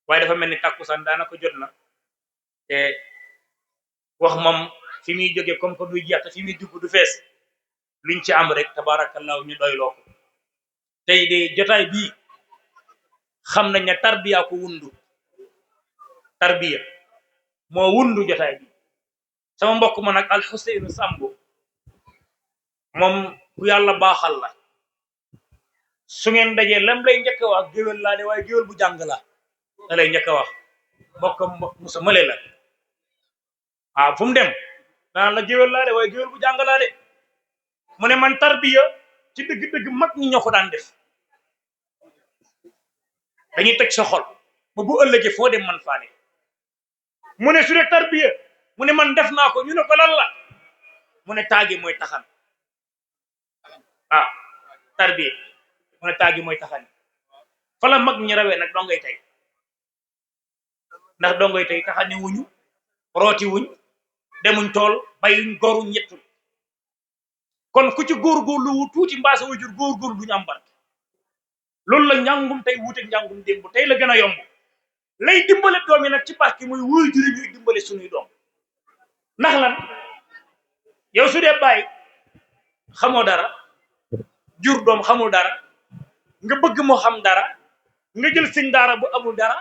waaye dafa mel ni tàkkusaan daanaka jot na te wax moom fi muy jóge comme que duy jeex te fi muy dugg du fees luñ ci am rek tabaarakallaahu ñu doyloo ko tey de jotaay bii xam nañ ne tarbiya ko wundu tarbiya moo wundu jotaay bi sama mbokk ma nag alxuseynu Sambo moom ku yàlla baaxal la su ngeen dajee lam lay njëkk a wax géwél laa de waaye géwél bu jàng la da lay njëkk a wax mbokkam musa male la waaw fu mu dem daan la géwél laa de waaye géwél bu jàng laa de mu ne man tarbiya ci dëgg-dëgg mag ñi ñoo ko daan def dañuy teg sa xol ba bu ëllëgee foo dem man faa ne mu ne su dee tarbiya mu ne man def naa ko ñu ne ko lan la mu ne taagi mooy taxan ah tarbiya mu ne taagi mooy taxan fa la mag ñi rawee nag dongay tey ndax dongay tey taxani wuñu rooti wuñ demuñ tool bayuñ goruñ ñettul kon ku ci góorgóorlu wu tuuti mbaasa wajur góorgóorlu duñu am barke loolu la njàngum tey wuuteeg njàngum démb tey la gën a yomb lay dimbale doom yi nag ci barke muy wuy juri ñuy dimbale suñuy doom ndax lan yow su dee bàyyi xamoo dara jur doom xamul dara nga bëgg moo xam dara nga jël sëñ daara bu amul dara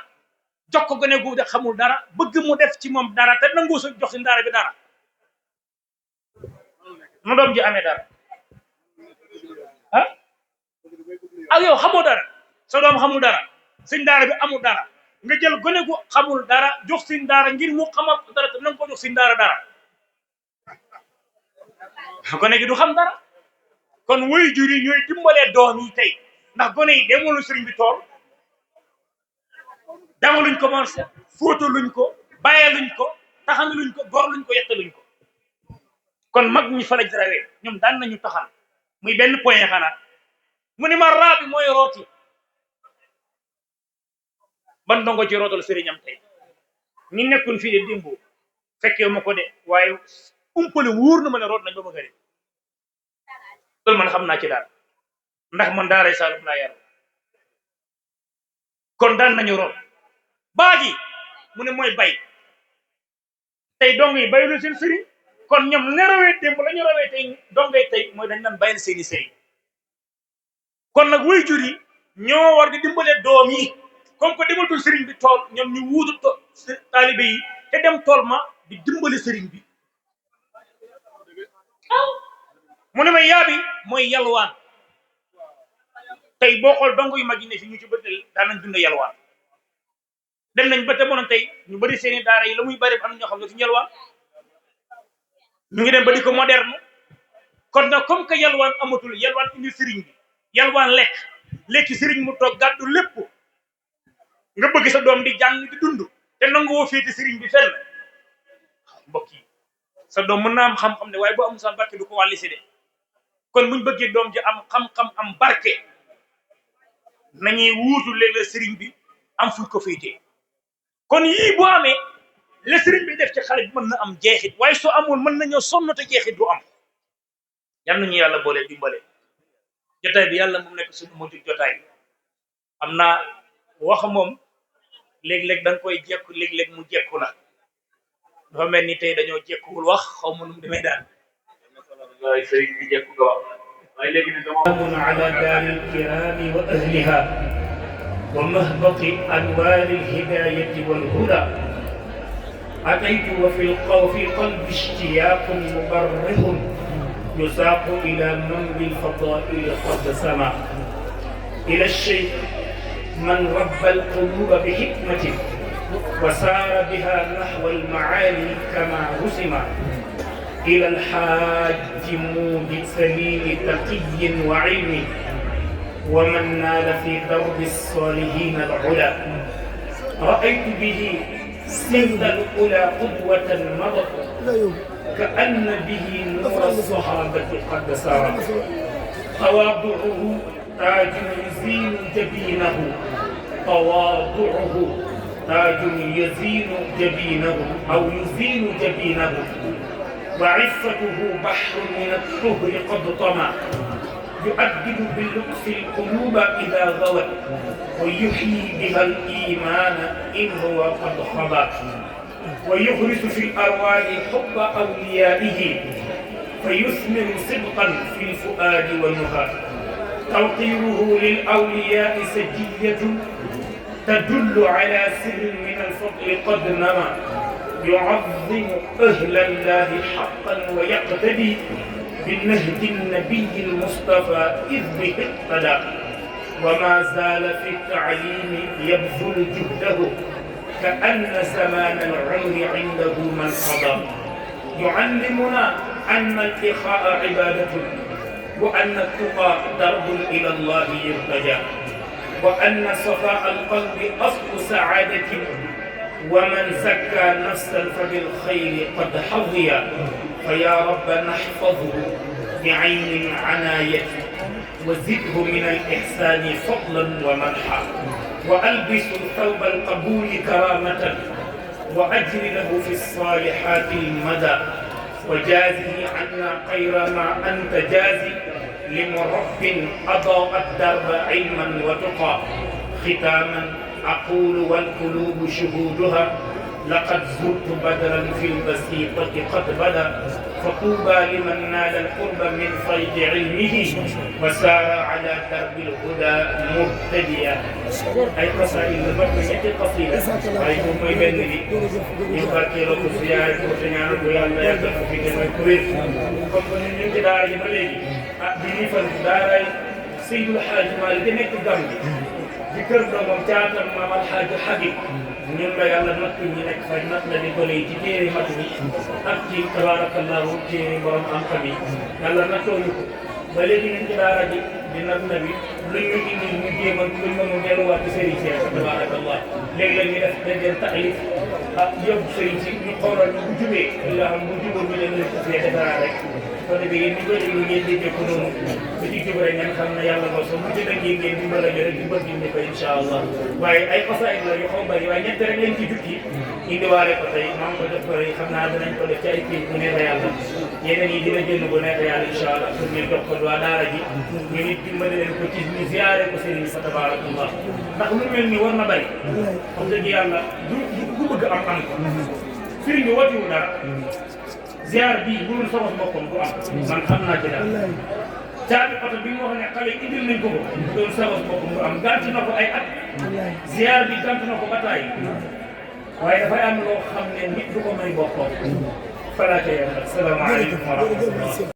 jox ko gone gu de xamul dara bëgg mu def ci moom dara te nangu sa jox sëñ daara bi dara nu doom ji amee dara ah ak yow xamoo dara sa doom xamul dara sëñ daara bi amul dara nga jël gone gu xamul dara jox sëñ daara ngir mu xamal dara te nanga ko jox sëñ daara dara gone gi du xam dara kon woy jur yi ñooy dimbalee doom yi tey ndax gone yi demulu sëriñ bi tool damaluñ ko marché fóotaluñ ko bàyyeeluñ ko taxanaluñ ko gorluñ ko yettaluñ ko kon mag ñi fa la rawee ñoom daan nañu taxan muy benn point xanaa mu ni ma raa bi mooy rooti ban ndongo ci rootal sëriñam tey ñi nekkul fii de démb fekkee ma ko de waaye umpale wóor na ma ne root nañ ba bëgg a de loolu man xam naa ci daal ndax man daaray Saalum laa yaru kon daan nañu root baaji mu ne mooy bay tey dong yi baylu seen sëriñ kon ñoom ne rawee démb la ñu rawee tey dongay tey mooy dañ naan bayal seeni sëriñ kon nag way jur yi ñoo war di dimbale doom yi comme que dematul sëriñ bi tool ñoom ñu wuutu taalibe yi te dem tool ma di dimbale sëriñ bi mu ne ma yaabi mooy yalwaan tey boo xool dong yu mag yi ne fi ñu ci bëgg daan nañ dund yalwaan dem nañ ba te mënoon tey ñu bëri seeni daara yi la muy bëri am na ñoo xam ne fi yalwaan ñu ngi dem ba di ko moderne kon nag comme que yalwaan amatul yalwaan indi sëriñ bi yalwaan lekki sëriñ mu toog gàddu lépp nga bëgg sa doom di jàng di dund te nangu woo féete sëriñ bi fenn mbokk yi sa doom mën naa am xam-xam ne waaye boo amul sa barke du ko wàlli si de kon buñ bëggee doom ji am xam-xam am barke nañuy wuutu léeg-léeg sëriñ bi am fuñ ko féetee kon yii boo amee le sëriñ bi def ci xale bi mën na am jeexit waaye soo amul mën nañoo sonn te jeexit du am yal nañu yàlla boole dimbale jotaay bi yàlla moom nekk suñu mujj jotaay am naa wax moom léeg-léeg da nga koy jekku léeg-léeg mu jekku la dafa mel ni tey dañoo jekkuwul wax xaw ma nu mu demee daal waaye sëriñ bi jekku nga wax waaye léegi ne dama ala daaril kiraami wa ahliha wa mahbati anwaari alhidayati wal huda أتيت وفي قلب اشتياق مبرق يساق إلى منبي الفضائل قد سما إلى الشيخ من رب القلوب بحكمة وسار بها نحو المعالي كما رسم إلى الحاج مود سليل تقي وعلم ومن نال في درب الصالحين العلا رأيت به سند الأولى قدوة مضت كأن به نور الصحابة قد سار تواضعه تاج يزين جبينه تواضعه تاج يزين جبينه أو يزين جبينه وعفته بحر من الطهر قد طمع يؤدب باللطف القلوب إذا غوت ويحيي بها الإيمان إن هو قد خبت ويغرس في الأرواح حب أوليائه فيثمر صدقا في الفؤاد والنهى توقيره للأولياء سجية تدل على سر من الفضل قد نما يعظم أهل الله حقا ويقتدي بالنهج النبي المصطفى إذ به اقتدى وما زال في التعليم يبذل جهده كأن زمان العمر عنده من قضى يعلمنا أن الإخاء عبادة وأن التقى درب إلى الله يرتجى وأن صفاء القلب أصل سعادة ومن زكى نفسا فبالخير قد حظي فيا رب نحفظه بعين العناية وزده من الإحسان فضلا ومنحا وألبس ثوب القبول كرامة وأجر له في الصالحات المدى وجازه عنا خير ما أنت جازي لمرب أضاء الدرب علما وتقى ختاما أقول والقلوب شهودها لقد زرت بدرا في البسيطة قد بدا فطوبى لمن نال القرب من فيض علمه وسار على درب الهدى مهتديا أي قصائد البطن يأتي قصيدة أي هم يبني يبارك لكم زيارة وتنعنا ويالله يبارك في جميع كوير كم من دارا جمالي بنفر دارا سيد الحاج مالك نك دمي ذكر دوم تاعتم مع الحاج حبيب ñun la yàlla natt ñi nekk fa natt la di gone yi ci téere mat bi ak ci tabarakallahu téere borom am-xam yi yàlla nattoo ñu ko ba léegi ñu ci daara ji di natt na bi lu ñu indi ñu jéem a luñ mën mu delluwaat ci sëriñ si tabarakallah léegi la ñuy def dajeen taalif ak yóbbu sëriñ si ñu xoolal ñu bu jubee la xam bu jubóo ñu leen leen ko fee defaraat rek kon bi yéen ñi koy déglu ngeen déggee ko noonu bu ci jub rek ngeen xam ne yàlla moo so bu ci dëggee ngeen dimbala ñu rek dimbal ñu ko incha allah waaye ay xasaayid la yu xaw bari waaye ñett rek leen ci jukki indiwaale ko tey maa ngi ko def ko xam naa danañ ko def ci ay kii bu neexee yàlla yeneen yi dina génn bu neexee yàlla incha allah pour ngeen jox ko waa daara ji ñu nit dimbale leen ko ci ñu ziyaare ko sëriñ fa tabarakallah ndax lu mel ni war na bari xam dëgg yàlla du bëgg am ko sëriñ bi watiwu dara ziar bii bu dul sama boppam du am man xam naa ci dara caabi oto bi mu wax ne xale indil nañ ko ko doon sama boppam du am gànt na ko ay at ziar bi gànt na ko ba taay waaye dafay am loo xam ne nit du ko may boppam falaate yàlla asalaamaaleykum wa rahmatullah